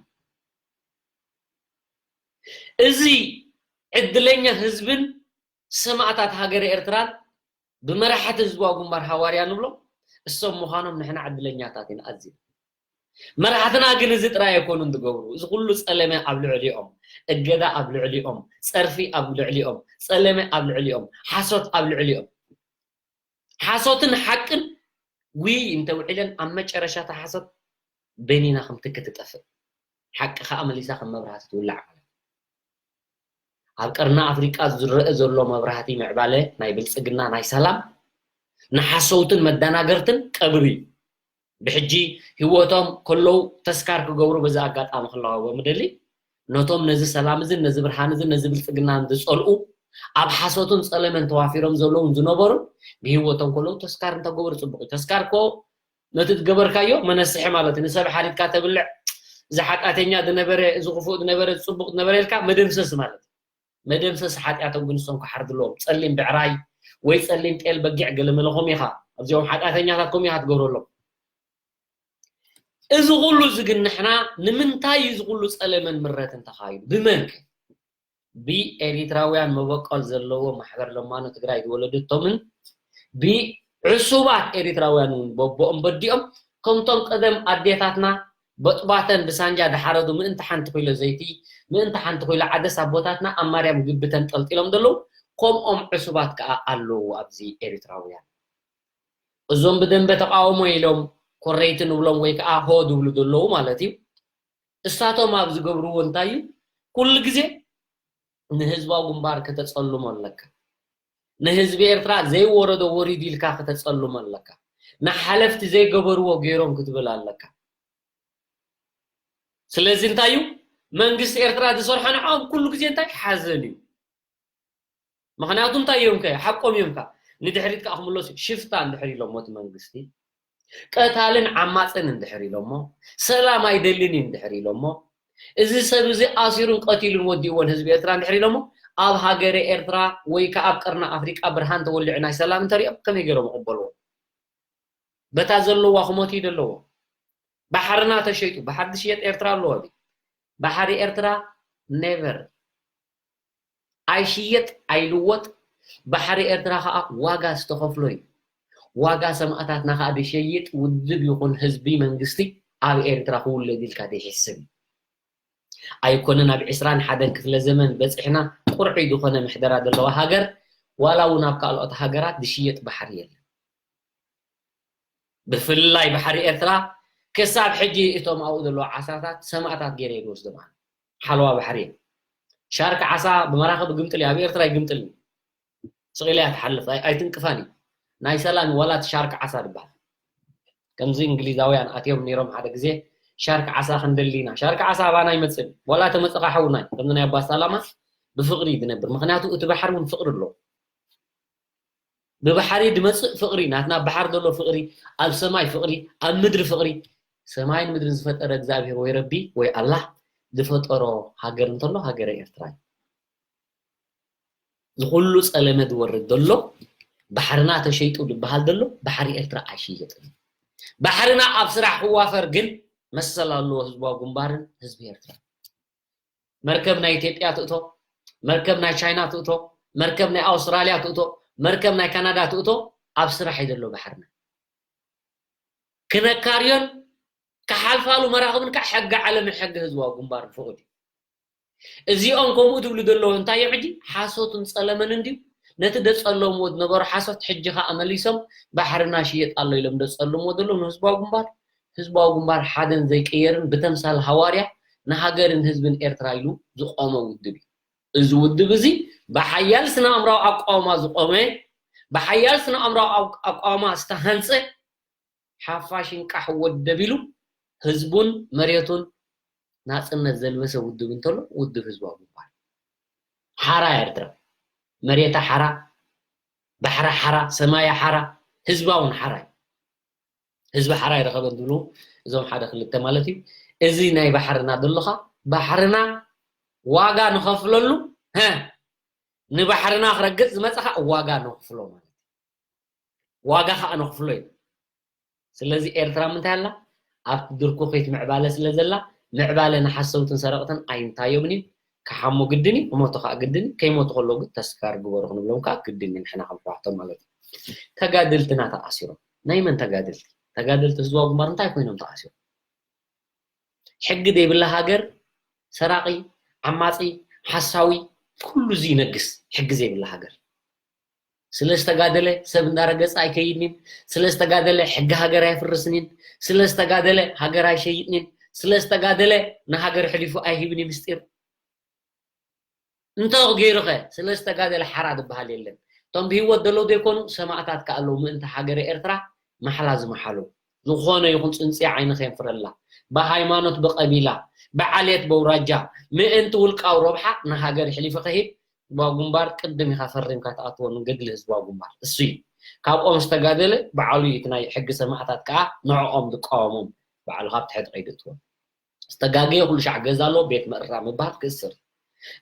እዚ ዕድለኛ ህዝብን ሰማእታት ሃገረ ኤርትራን ብመራሕቲ ህዝባዊ ግንባር ሃዋርያ ንብሎም እሶም ምዃኖም ንሕና ዕድለኛታት ኢና ኣዝዩ። መራሕትና ግን እዚ ጥራይ ኣይኮኑን ዝገብሩ። እዚ ኩሉ ጸለመ ኣብ ልዕሊኦም፣ እገዳ ኣብ ልዕሊኦም፣ ጸርፊ ኣብ ልዕሊኦም፣ ጸለመ ኣብ ልዕሊኦም፣ ሓሶት ኣብ ልዕሊኦም። ሓሶትን ሓቅን ጉይ እንተውዒለን ኣብ መጨረሻ እታ ሓሶት በኒና ከም ትኪ ትጠፍእ። ሓቂ ከኣ መሊሳ ከም መብራህቲ ትውላዕ ማለት እዩ። ኣብ ቀርኒ ኣፍሪቃ ዝረአ ዘሎ መብራህቲ ምዕባለ ናይ ብልጽግና ናይ ሰላም ንሓሰውትን መደናገርትን ቀብሪ እዩ። ብሕጂ ህይወቶም ከለዉ ተስካር ክገብሩ በዚ ኣጋጣሚ ክለዋወም እደሊ። ነቶም ነዚ ሰላም እዝን ነዚ ብርሃን እዝን ነዚ ብልጽግናን ዝጸልኡ ኣብ ሓሶትን ጸለመን ተዋፊሮም ዘለውን ዝነበሩን ብህይወቶም ከለዉ ተስካር እንተገበሩ ጽቡቕ እዩ። ተስካር እኮ ነቲ ዝገበርካዮ መነስሒ ማለት እዩ። ንሰብ ሓሪድካ ተብልዕ፣ እዚ ሓጢኣተኛ ዝነበረ፣ እዚ ክፉእ ዝነበረ፣ እዚ ጽቡቕ ዝነበረ ኢልካ መደምሰስ ማለት እዩ። መደምሰሲ ሓጢኣቶም ግን ንሶም ክሓርድሎም፣ ጸሊም ብዕራይ ወይ ጸሊም ጤል በጊዕ ገለመለ ከምኡ ኢኻ፣ ኣብዚኦም ሓጢኣተኛታት ከምኡ ኢኻ ትገብረሎም። እዚ ኩሉ እዚ ግን ንሕና ንምንታይ እዩ እዚ ኩሉ ጸለመን ምረትን ተኻይዱ? ብመን ከ? ብኤሪትራውያን መበቆል ዘለዎ ማሕበር ለማኖ ትግራይ ዝወለደቶምን ብዕሱባት ኤሪትራውያን እውን በቦኦም በዲኦም ከምቶም ቀደም ኣዴታትና በጥባተን ብሳንጃ ድሓረዱ ምእንቲ ሓንቲ ኪሎ ዘይቲ ምእንቲ ሓንቲ ኪሎ ዓደስ ኣቦታትና ኣብ ማርያም ግቢ ተንጠልጢሎም ዘለዉ ከምኦም ዕሱባት ከዓ ኣለዉ ኣብዚ ኤሪትራውያን። እዞም ብደንበ ተቃውሞ ኢሎም ኮረይቲ ንብሎም ወይ ከዓ ሆ ዝብሉ ዘለዉ ማለት እዩ። እሳቶም ኣብ ዝገብርዎ እንታይ እዩ? ኩሉ ግዜ ንህዝባዊ ግንባር ከተጸልሞ ኣለካ። ንህዝቢ ኤርትራ ዘይወረዶ ወሪዱ ኢልካ ከተጸልሞ ኣለካ። ንሓለፍቲ ዘይገበርዎ ገይሮም ክትብል ኣለካ። ስለዚ እንታይ እዩ መንግስቲ ኤርትራ ዝሰርሖ ንዕኦም ኩሉ ግዜ እንታይ ሓዘን እዩ። ምኽንያቱ እንታይ እዮም ከ ሓቆም እዮም ከ ንድሕሪት ከኣ ክምለሱ ሽፍታ እንድሕር ኢሎሞ እቲ መንግስቲ ቀታልን ዓማፅን እንድሕር ኢሎሞ ሰላም ኣይደልን እዩ እንድሕር ኢሎሞ እዚ ሰብ እዚ ኣሲሩን ቀቲሉን ወዲእዎን ህዝቢ ኤርትራ እንድሕር ኢሎሞ ኣብ ሃገረ ኤርትራ ወይ ከዓ ኣብ ቀርኒ ኣፍሪቃ ብርሃን ተወሊዑ ናይ ሰላም እንተሪኦም ከመይ ገይሮም ይቕበልዎ? በታ ዘለዋ ክሞት እዩ ዘለዎ። ባሕርና ተሸይጡ ባሕሪ ዝሽየጥ ኤርትራ ኣለዎ ድዩ? ባሕሪ ኤርትራ ኔቨር ኣይሽየጥ ኣይልወጥ። ባሕሪ ኤርትራ ከዓ ዋጋ ዝተኸፍሎ እዩ። ዋጋ ሰማእታትና ከዓ ዝሸይጥ ውድብ ይኹን ህዝቢ መንግስቲ ኣብ ኤርትራ ክውለድ ኢልካ ዘይሕስብ እዩ። ኣይኮነን ኣብ ዕስራን ሓደን ክፍለ ዘመን በፂሕና ቁርዑይ ዝኾነ ምሕደራ ዘለዋ ሃገር ዋላ እውን ኣብ ካልኦት ሃገራት ዝሽየጥ ባሕሪ የለን። ብፍላይ ባሕሪ ኤርትራ ክሳብ ሕጂ እቶም ኣብኡ ዘለዉ ዓሳታት ሰማእታት ገይረ እየ ዝወስዶም ኣነ። ሓለዋ ባሕሪ እዮም። ሻርክ ዓሳ ብመራኽብ ይግምጥል እዩ፣ ኣብ ኤርትራ ኣይግምጥልን እዩ። ስቕ ኢላ እያ ትሓልፍ፣ ኣይ- ኣይትንቅፋን እዩ። ናይ ሰላም ዋላ እቲ ሻርክ ዓሳ ዝበሃል ከምዚ እንግሊዛውያን ኣትዮም ነይሮም ሓደ ግዜ ሻርክ ዓሳ ክንደሊ ኢና። ሻርክ ዓሳ ኣባና ኣይመፅእን ዋላ ተመፅኻ ሓውናይ ከምዚ ናይ ኣባ ሳላማ ብፍቕሪ እዩ ዝነብር ምኽንያቱ እቲ ባሕሪ እውን ፍቕሪ ኣለዎ። ብባሕሪ ድመፅእ ፍቕሪ ናትና ባሕር ዘሎ ፍቕሪ ኣብ ሰማይ ፍቕሪ ኣብ ምድሪ ፍቕሪ ሰማይን ምድርን ዝፈጠረ እግዚኣብሔር ወይ ረቢ ወይ ኣላህ ዝፈጠሮ ሃገር እንተሎ ሃገረ ኤርትራ እዩ። ዝኩሉ ፀለመ ዝወርድ ዘሎ ባሕርና ተሸይጡ ዝበሃል ዘሎ ባሕሪ ኤርትራ ኣይሽየጥን። ባሕርና ኣብ ስራሕ ክዋፈር ግን መሰል ኣለዎ ህዝባዊ ግንባርን ህዝቢ ኤርትራ። መርከብ ናይ ኢትዮጵያ ትእቶ፣ መርከብ ናይ ቻይና ትእቶ፣ መርከብ ናይ ኣውስትራልያ ትእቶ፣ መርከብ ናይ ካናዳ ትእቶ ኣብ ስራሕ እዩ ዘሎ ባሕርና። ክነካርዮን ክሓልፋሉ መራኽብን ከዓ ሕጊ ዓለምን ሕጊ ህዝባዊ ግንባርን ፍቕድ እዩ። እዚኦም ከምኡ ዝብሉ ዘለዉ እንታይ እዮም ሕጂ ሓሶትን ጸለመን እንድዩ? ነቲ ደጸለምዎ ዝነበሩ ሓሶት ሕጂ ከዓ መሊሶም ባሕርና ሽየጥ ኣሎ ኢሎም ደጸልምዎ ዘለዉ ንህዝባዊ ግንባር ህዝባዊ ግንባር ሓደን ዘይቅየርን ብተምሳል ሃዋርያ ንሃገርን ህዝብን ኤርትራ ኢሉ ዝቆመ ውድብ እዩ። እዚ ውድብ እዚ ብሓያል ስነ ኣእምራዊ ኣቋውማ ዝቆመ ብሓያል ስነ ኣእምራዊ ኣቋውማ ዝተሃንፀ ሓፋሽን ቃሕ ወደብ ኢሉ ህዝቡን መሬቱን ናፅነት ዘልበሰ ውድብ እንተሎ ውድብ ህዝባዊ ግንባር ሓራ ኤርትራ መሬታ ሓራ ባሕራ ሓራ ሰማያ ሓራ ህዝባውን ሓራ እዩ። ህዝቢ ሓራ ይረኸበ እንትብሉ እዞም ሓደ ክልተ ማለት እዩ። እዚ ናይ ባሕርና ደሎኻ ባሕርና ዋጋ ንኸፍለሉ ንባሕርና ክረግፅ ዝመፀኻ ዋጋ ንኽፍሎ ማለት ዋጋ ከዓ ንኽፍሎ እዩ። ስለዚ ኤርትራ ምንታይ ኣላ ኣብቲ ድርኩኺት ምዕባለ ስለ ዘላ ምዕባለ ንሓሰውትን ሰረቕትን ኣይንታዮምን እዩ። ክሓሙ ግድን እዩ፣ ክሞቱ ከዓ ግድን እዩ። ከይሞቱ ከለዉ ግን ተስካር ግበሩ ክንብሎም ከዓ ግድን እዩ ንሕና ከም ሕዋሕቶም ማለት እዩ። ተጋደልትና ተኣሲሮም ናይ መን ተጋደልቲ? ተጋደልቲ ህዝባዊ ግንባር እንታይ ኮይኖም ተኣሲሮም? ሕጊ ዘይብላ ሃገር ሰራቒ፣ ዓማፂ፣ ሓሳዊ ኩሉ እዚ ይነግስ ሕጊ ዘይብላ ሃገር። ስለ ዝተጋደለ ሰብ እንዳረገፀ ኣይከይድኒን፣ ስለ ዝተጋደለ ሕጊ ሃገር ኣይፍርስኒን፣ ስለ ዝተጋደለ ሃገር ኣይሸይጥኒን፣ ስለ ዝተጋደለ ንሃገር ሕሊፉ ኣይሂብን እዩ ምስጢር። እንተ ገይሩኸ ስለ ዝተጋደለ ሓራ ዝበሃል የለን። እቶም ብህይወት ዘለዉ ዘይኮኑ ሰማእታት ከ ኣለዉ ምእንቲ ሃገረ ኤርትራ ማሕላ ዝመሓሉ። ዝኾነ ይኹን ፅንፅያ ዓይኒ ከየንፍረላ፣ ብሃይማኖት ብቐቢላ ብዓሌት በውራጃ ምእንቲ ውልቃዊ ረብሓ ንሃገር ሕሊፉ ከሂብ ህዝባዊ ግንባር ቅድም ኢኻ ፈሪምካ ትኣትዎ ንገድሊ ህዝባዊ ግንባር እሱ እዩ። ካብኦም ዝተጋደለ ባዕሉ እዩ እቲ ናይ ሕጊ ሰማእታት ከዓ ንዕኦም ዝቃወሞም ባዕሉ ካብ ትሕቲ ቀይዲ እትዎም ዝተጋገየ ኩሉ ሻዕ ገዛ ኣለዎ ቤት መእረራ ምባል ክእስር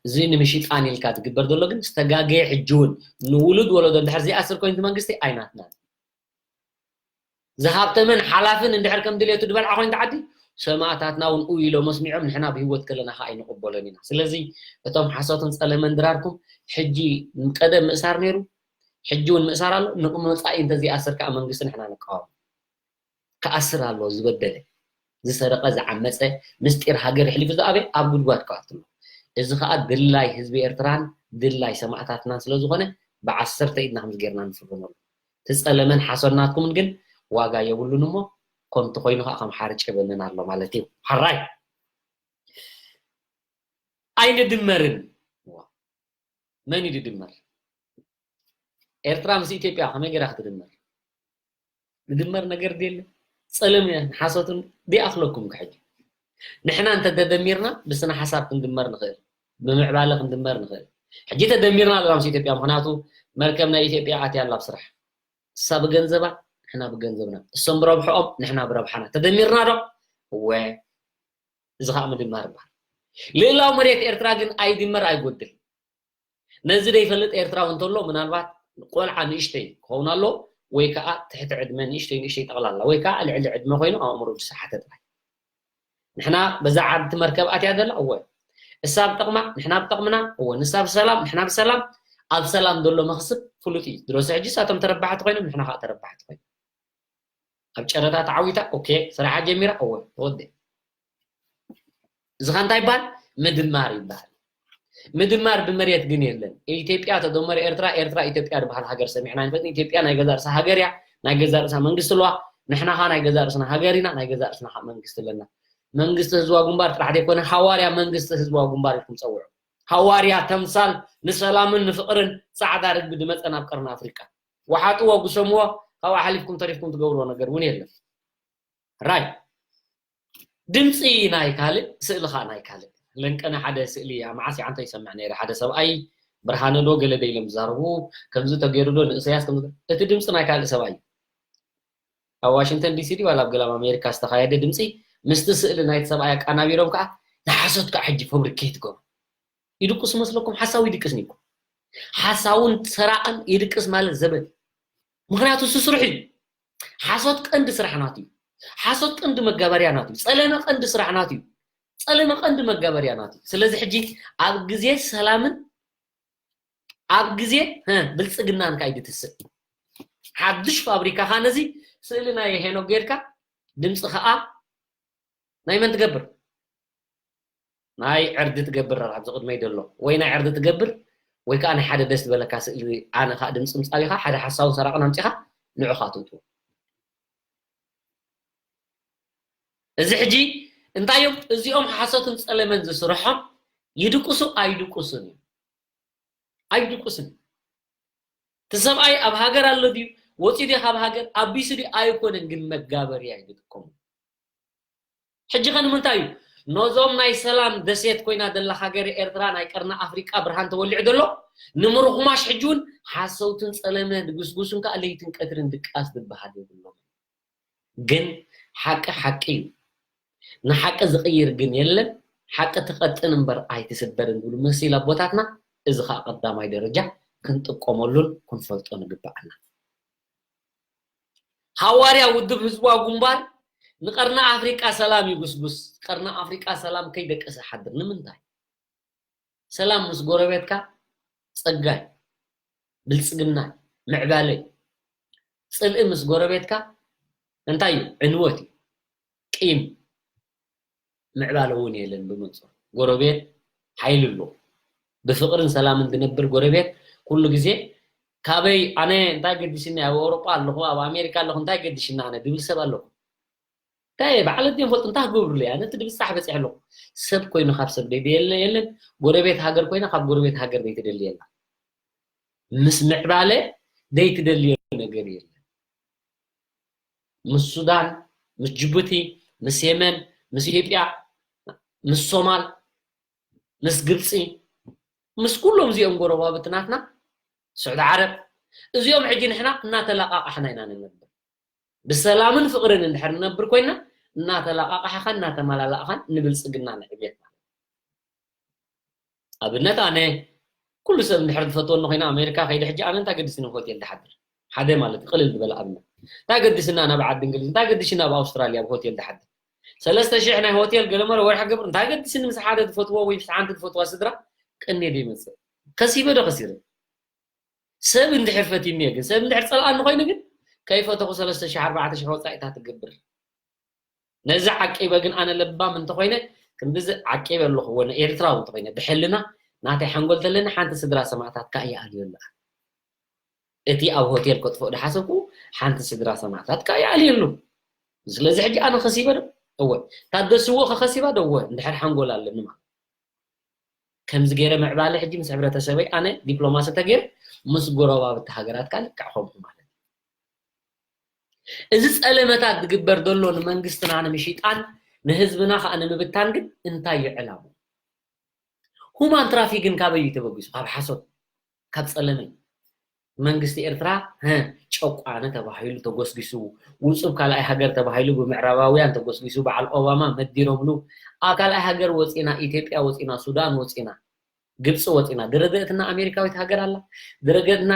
እዚ ንምሽጣን ኢልካ ዝግበር ዘሎ ግን ዝተጋገየ ሕጂ እውን ንውሉድ ወለዶ እንድሕር ዘይኣስር ኮይኑ እቲ መንግስቲ ኣይናትናን። ዝሃብተመን ሓላፍን እንድሕር ከም ድሌቱ ዝበልዓ ኮይኑ ዓዲ ሰማእታትና እውን ኡ ኢሎም ኣስሚዖም ንሕና ብህይወት ከለና ከዓ ኣይንቕበሎን ኢና። ስለዚ እቶም ሓሶትን ጸለመን ድራርኩም ሕጂ ቀደም ምእሳር ነይሩ፣ ሕጂ እውን ምእሳር ኣሎ። ንመጻኢ እንተዘይኣስር ከዓ መንግስቲ ንሕና ንቃወም። ክኣስር ኣለዎ ዝበደለ፣ ዝሰረቐ፣ ዝዓመፀ፣ ምስጢር ሃገር ኣሕሊፉ ዝኣበ ኣብ ጉድጓድ ክኣቱ ኣለዎ። እዚ ከዓ ድላይ ህዝቢ ኤርትራን ድላይ ሰማእታትናን ስለ ዝኾነ ብዓሰርተ ኢድና ከምዚ ጌርና ንፍርመሉ። እቲ ጸለመን ሓሶት ናትኩምን ግን ዋጋ የብሉን እሞ ከምቲ ኮይኑ ከዓ ከም ሓርጭ የበንን ኣሎ ማለት እዩ። ሓራይ ኣይንድመርን። መን እዩ ድድመር? ኤርትራ ምስ ኢትዮጵያ ከመይ ገይራ ክትድመር? ዝድመር ነገር ድየለ? ጸለምን ሓሶትን ድይኣኽለኩም ከ ሕጂ? ንሕና እንተ ተደሚርና ብስነ ሓሳብ ክንድመር ንኽእል፣ ብምዕባለ ክንድመር ንኽእል። ሕጂ ተደሚርና ኣለና ምስ ኢትዮጵያ፣ ምኽንያቱ መርከብ ናይ ኢትዮጵያ ኣትያ ኣላ ኣብ ስራሕ። እሳ ብገንዘባ፣ ንሕና ብገንዘብና፣ እሶም ብረብሕኦም፣ ንሕና ብረብሓና ተደሚርና ዶ? እወ፣ እዚ ከዓ ምድማር ይበሃል። ልእላው መሬት ኤርትራ ግን ኣይድመር ኣይጎድል። ነዚ ዘይፈልጥ ኤርትራዊ እንተሎ ምናልባት ቆልዓ ንእሽተይ ክኸውን ኣሎ ወይ ከዓ ትሕቲ ዕድመ ንእሽተይ ንእሽተይ ጠቕላላ ወይ ከዓ ልዕሊ ዕድመ ኮይኑ ኣእምሮ ዝሰሓተ ጥራይ። ንሕና በዛ ዓዲ መርከብ ኣትያ ዘላ እወ እሳ ኣብ ጥቕማ ንሕና ኣብ ጥቕምና እወ ንሳ ብሰላም ንሕና ብሰላም ኣብ ሰላም ዘሎ መኽስብ ፍሉጥ እዩ። ድሮስ ሕጂ እሳቶም ተረባሕቲ ኮይኖም ንሕና ከዓ ተረባሕቲ ኮይኖም ኣብ ጨረታ ተዓዊታ ኦኬ ስራሓ ጀሚራ እወ ተወደ እዚ ኸ እንታይ ይበሃል? ምድማር ይበሃል። ምድማር ብመሬት ግን የለን። ኢትዮጵያ ተደመረ ኤርትራ፣ ኤርትራ ኢትዮጵያ ዝበሃል ሃገር ሰሚዕና ኣይንፈልጥን። ኢትዮጵያ ናይ ገዛ ርእሳ ሃገር እያ፣ ናይ ገዛ ርእሳ መንግስቲ ኣለዋ። ንሕና ኸ ናይ ገዛ ርእስና ሃገር ኢና፣ ናይ ገዛ ርእስና ኸ መንግስቲ ኣለና። መንግስቲ ህዝባዊ ግንባር ጥራሕ ዘይኮነ ሃዋርያ መንግስቲ ህዝባዊ ግንባር ኢልኩም ጸውዑ። ሃዋርያ ተምሳል ንሰላምን ንፍቕርን ጻዕዳ ርግቢ ዝመጸ ናብ ቀርኒ ኣፍሪቃ። ወሓጥዎ፣ ጉሰምዎ፣ ካብኡ ሓሊፍኩም ተሪፍኩም ትገብርዎ ነገር እውን የለን። ራይ ድምፂ ናይ ካልእ ስእሊ ከዓ ናይ ካልእ ለንቀነ ሓደ ስእሊ እያ መዓስ ይዓንተ ይሰምዕ ነይረ ሓደ ሰብኣይ ብርሃነ ዶ ገለ ደ ኢሎም ዝዛረቡ ከምዚ ተገይሩ ዶ ንእሰያስ ከምዚ እቲ ድምፂ ናይ ካልእ ሰብኣይ እዩ ኣብ ዋሽንግተን ዲሲ ድዩ ዋላ ኣብ ገላብ ኣሜሪካ ዝተኻየደ ድምፂ ምስቲ ስእሊ ናይቲ ሰብኣይ ኣቃናቢሮም ከዓ ንሓሶት ከዓ ሕጂ ፎብሪኬት ገሩ ይድቅስ መስለኩም ሓሳዊ ይድቅስ ኒኩም ሓሳውን ሰራቕን ይድቅስ ማለት ዘበት ምክንያቱ ስስርሑ እዩ ሓሶት ቀንዲ ስራሕ ናቱ እዩ ሓሶት ቀንዲ መጋበርያ ናቱ እዩ ጸለመ ቀንዲ ስራሕ ናቱ እዩ ጸለመ ቀንዲ መጋበርያ ናቱ እዩ ስለዚ ሕጂ ኣብ ግዜ ሰላምን ኣብ ግዜ ብልጽግናን ካይ ድትስእ ሓድሽ ፋብሪካ ካ ነዚ ስእሊ ናይ ሄኖ ጌርካ ድምፂ ከዓ ናይ መን ትገብር ናይ ዕርዲ ትገብር ኣብዚ ቅድመይ ደሎ ወይ ናይ ዕርዲ ትገብር ወይ ከዓ ናይ ሓደ ደስ ዝበለካ ስእሊ ኣነ ከዓ ድምፂ ምፃቢካ ሓደ ሓሳውን ሰራቅን ኣምፂካ ንዑካ ትውጥዎ እዚ ሕጂ እንታይ እዮም እዚኦም ሓሶትን ፀለመን ዝስርሖም ይድቅሱ ኣይድቅሱን እዮም ኣይድቅሱን እቲ ሰብኣይ ኣብ ሃገር ኣሎ ድዩ ወፂኡ ድዩ ካብ ሃገር ኣቢሱ ድዩ ኣይኮነን ግን መጋበርያ እዩ ዝጥቀሙ ሕጂ ከ ንምንታይ እዩ ነዞም ናይ ሰላም ደሴት ኮይና ዘላ ሃገር ኤርትራ ናይ ቀርኒ ኣፍሪቃ ብርሃን ተወሊዑ ዘሎ ንምርኹማሽ ሕጂ እውን ሓሰውትን ጸለመ ድግስጉስን ከዓ ለይትን ቀትርን ድቃስ ዝበሃል የብሎም ግን ሓቂ ሓቂ እዩ ንሓቂ ዝቕይር ግን የለን ሓቂ ትቐጥን እምበር ኣይትስበርን ዝብሉ መሲል ኣቦታትና እዚ ከዓ ቀዳማይ ደረጃ ክንጥቀመሉን ክንፈልጦ ንግበኣና ሃዋርያ ውድብ ህዝባዊ ግንባር ንቀርኒ ኣፍሪቃ ሰላም ይጉስጉስ። ቀርኒ ኣፍሪቃ ሰላም ከይደቀሰ ሓድር ንምንታይ? ሰላም ምስ ጎረቤትካ ጸጋይ፣ ብልጽግና፣ ምዕባለ እዩ። ጽልኢ ምስ ጎረቤትካ እንታይ እዩ? ዕንወት እዩ። ቂም ምዕባለ እውን የለን ብመንፅሩ ጎረቤት ሓይሊ ኣለዎ ብፍቅርን ሰላምን ዝነብር ጎረቤት ኩሉ ግዜ ካበይ ኣነ እንታይ ገዲሽኒ ኣብ ኣውሮጳ ኣለኹ ኣብ ኣሜሪካ ኣለኹ እንታይ ገዲሽኒ ኣነ ድብል ሰብ ኣለኹ እንታይ በዓለት ድዮም ፈልጡ እንታይ ክገብሩለይ ኣነ እቲ ድብፃሕ በፂሕ ኣለኹ ሰብ ኮይኑ ካብ ሰብ ደይደየለ የለን ጎረቤት ሃገር ኮይና ካብ ጎረቤት ሃገር ዘይትደሊ የላ ምስ ምዕባለ ዘይትደልዮ ነገር የለን ምስ ሱዳን፣ ምስ ጅቡቲ፣ ምስ የመን፣ ምስ ኢትዮጵያ፣ ምስ ሶማል፣ ምስ ግብፂ፣ ምስ ኩሎም እዚኦም ጎረባብቲ ናትና ስዑዲ ዓረብ፣ እዚኦም ሕጂ ንሕና እናተለቃቃሕና ኢና ንነብር። ብሰላምን ፍቅርን እንድሕር ንነብር ኮይና እናተለቃቃሕኻን እናተመላላእኻን ንብልፅግና ንዕብየት ማለት እዩ። ኣብነት ኣነ ኩሉ ሰብ እንድሕር ዝፈትወኒ ኮይነ ኣሜሪካ ከይደ ሕጂ ኣነ እንታይ ገድስኒ ኣብ ሆቴል ድሓድር? ሓደ ማለት እዩ፣ ቅልል ዝበለ ኣብነት። እንታይ ገድስና ናብ ዓዲ እንግሊዝ? እንታይ ገድሽና ኣብ ኣውስትራልያ ኣብ ሆቴል ድሓድር? ሰለስተ ሽሕ ናይ ሆቴል ገለመለ ወርሒ ገብር እንታይ ገድስኒ? ምስ ሓደ ዝፈትዎ ወይ ምስ ሓንቲ ዝፈትዋ ስድራ ቅኔ ዶ ይመጽእ? ከሲበ ዶ ከሲረ? ሰብ እንድሕር ፈትዩኒ እየ፣ ግን ሰብ እንድሕር ጸልኣኒ ኮይኑ ግን ከይፈተኹ ሰለስተ ሽሕ ኣርባዕተ ሽሕ ወጻኢታት ትገብር። ነዚ ዓቂበ ግን ኣነ ለባም እንተኾይነ ክንድዚ ዓቂበ ኣለኹ ወነ ኤርትራዊ እንተኾይነ ብሕልና ናተይ ሓንጎል ተለኒ ሓንቲ ስድራ ሰማእታት ከዓ ይኣልዮ ኣለኣ። እቲ ኣብ ሆቴል ከጥፍኦ ድሓሰብኩ ሓንቲ ስድራ ሰማእታት ከዓ ይኣልዮ ኣሎ። ስለዚ ሕጂ ኣነ ከሲበ ዶ? እወ። ታደስዎ ከኸሲባ ዶ? እወ። እንድሕር ሓንጎል ኣለኒ ማለት ከምዚ ገይረ ምዕባለ ሕጂ ምስ ሕብረተሰበይ ኣነ ዲፕሎማሲ ተገይረ ምስ ጎረባብቲ ሃገራት ከዓ ልክዕ ከምኡ ማለት እዩ። እዚ ጸለመታት ዝግበር ዘሎ ንመንግስትና ንምሽጣን ንህዝብና ከዓ ንምብታን ግን እንታይ እዩ ዕላሙ? ሁማን ትራፊክን ካበይ እዩ ተበጊሱ? ካብ ሓሶት፣ ካብ ጸለመ። መንግስቲ ኤርትራ ጨቋነ ተባሂሉ ተጎስጊሱ፣ ውጹብ ካልኣይ ሃገር ተባሂሉ ብምዕራባውያን ተጎስጊሱ፣ በዓል ኦባማ መዲሮምሉ፣ ኣብ ካልኣይ ሃገር ወጺና፣ ኢትዮጵያ ወጺና፣ ሱዳን ወጺና፣ ግብፂ ወፂና ድረገእትና ኣሜሪካዊት ሃገር ኣላ ድረገእትና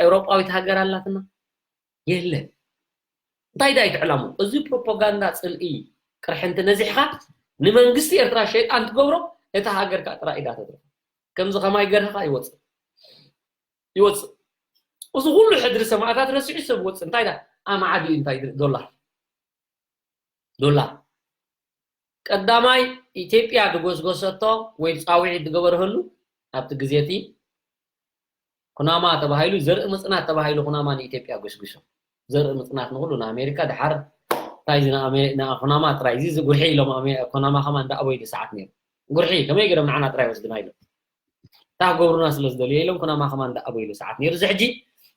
ኤውሮጳዊት ሃገር ኣላትና የለን። እንታይ ዳይ ትዕላሙ? እዚ ፕሮፓጋንዳ ፅልኢ ቅርሕንቲ ነዚሕኻ ንመንግስቲ ኤርትራ ሸይጣን ትገብሮ፣ እታ ሃገር ከዓ ጥራይ ኢዳ ተትርፎ። ከምዚ ከማይ ገርህኻ ይወፅእ ይወፅእ። እዚ ኩሉ ሕድሪ ሰማእታት ረሲዑ ሰብ ወፅእ እንታይ ዳ ኣማዓዲ እንታይ ዶላር ዶላር ቀዳማይ ኢትዮጵያ ድጎስጎሰቶ ወይ ፃውዒት ድገበርህሉ ኣብቲ ግዜ እቲ ኩናማ ተባሂሉ ዘርኢ ምፅናት ተባሂሉ ኩናማ ንኢትዮጵያ ጎስጉሶ። ዘርኢ ምፅናት ንኩሉ ንኣሜሪካ ድሓር እንታይ እዚ ንኣሜ- ንኩናማ ጥራይ እዚ እዚ ጉርሒ ኢሎም ኣሜ- ኩናማ ከማን ዳኣቦ ኢሉ ሰዓት ነይሩ። ጉርሒ ከመይ ገይሮም ንዓና ጥራይ ወስድና ኢሎም እታ ክገብሩና ስለ ዝደልዩ ኢሎም ኩናማ ከማን ዳኣቦ ኢሉ ሰዓት ነይሩ። እዚ ሕጂ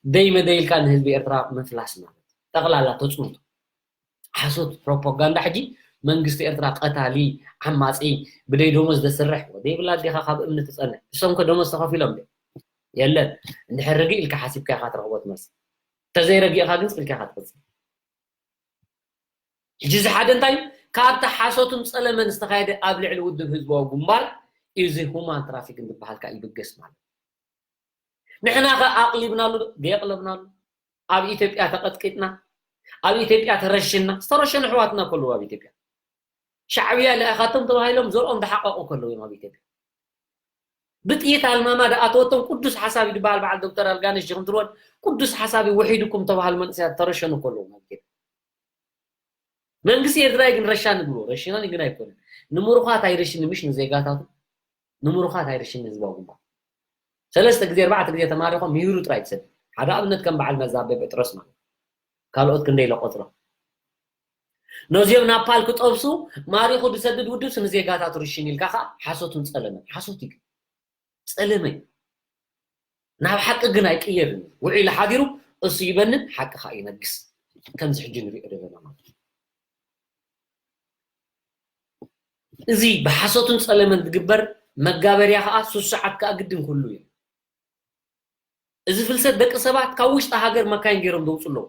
ደይ መደይ ኢልካ ንህዝቢ ኤርትራ ምፍላስ ማለት ጠቕላላ ተፅንቱ ሓሶት ፕሮፓጋንዳ ሕጂ መንግስቲ ኤርትራ ቀታሊ ዓማፂ ብደይ ደሞዝ ዘስርሕ ወደይ ብላ ኣዴኻ ካብ እምኒ ትፀንሕ እሶም ከ ደሞዝ ተኸፊሎም ዶ የለን እንድሕር ርግእ ኢልካ ሓሲብካ ኢኻ ትረኽቦ ትመስል ተዘይረጊእኻ ግን ፅልካ ኢኻ ትቕፅል ሕጂ እዚ ሓደ እንታይ ካብቲ ሓሶትን ፀለመን ዝተኻየደ ኣብ ልዕሊ ውድብ ህዝባዊ ግንባር እዩ እዚ ሁማን ትራፊክን ዝበሃል ከዓ ይብገስ ማለት ንሕና ከ ኣቕሊብናሉ ዶ የቕለብናሉ ኣብ ኢትዮጵያ ተቐጥቂጥና ኣብ ኢትዮጵያ ተረሽና ዝተረሸኑ ኣሕዋትና ከለዉ ኣብ ኢትዮጵያ ሻዕብያ ልኣኻቶም ተባሂሎም ዘርኦም ዝሓቐቑ ከለዉ እዮም ኣብ ኢትዮጵያ ብጥይት ኣልማማ ዝኣተወቶም ቅዱስ ሓሳቢ ዝበሃል በዓል ዶክተር ኣልጋነሽ ጅኽንትርወን ቅዱስ ሓሳቢ ውሒድኩም ተባሃሉ መንእሰያት ተረሸኑ ከለዉ ኣብ ኢትዮጵያ መንግስቲ ኤርትራ ግን ረሻኒ ብሎ ረሽናኒ ግን ኣይኮነን ንምሩኻት ኣይረሽኒ ምሽ ንዜጋታቱ ንምሩኻት ኣይረሽኒ ህዝባዊ ግንባር ሰለስተ ግዜ ኣርባዕተ ግዜ ተማሪኾም ምሂሩ ጥራይ ትሰድ ሓደ ኣብነት ከም በዓል መዛበ ጴጥሮስ ማለት ካልኦት ክንደይ ለቆፅሮ ነዚኦም ናብ ፓል ክጠብሱ ማሪኹ ዝሰድድ ውድብስ ንዜጋታቱ ርሽን ኢልካ ከዓ ሓሶትን ፀለመን ሓሶት እዩ ፀለመ ናብ ሓቂ ግን ኣይቅየርን እዩ ውዒሉ ሓዲሩ እሱ ይበንን ሓቂ ከዓ ይነግስ ከምዚ ሕጂ ንሪኦ ዘለና ማለት እዩ እዚ ብሓሶትን ፀለመን ዝግበር መጋበርያ ከዓ ሱስዓት ከዓ ግድን ክህሉ እዩ እዚ ፍልሰት ደቂ ሰባት ካብ ውሽጢ ሃገር መካይን ገይሮም ዘውፁ ኣለዉ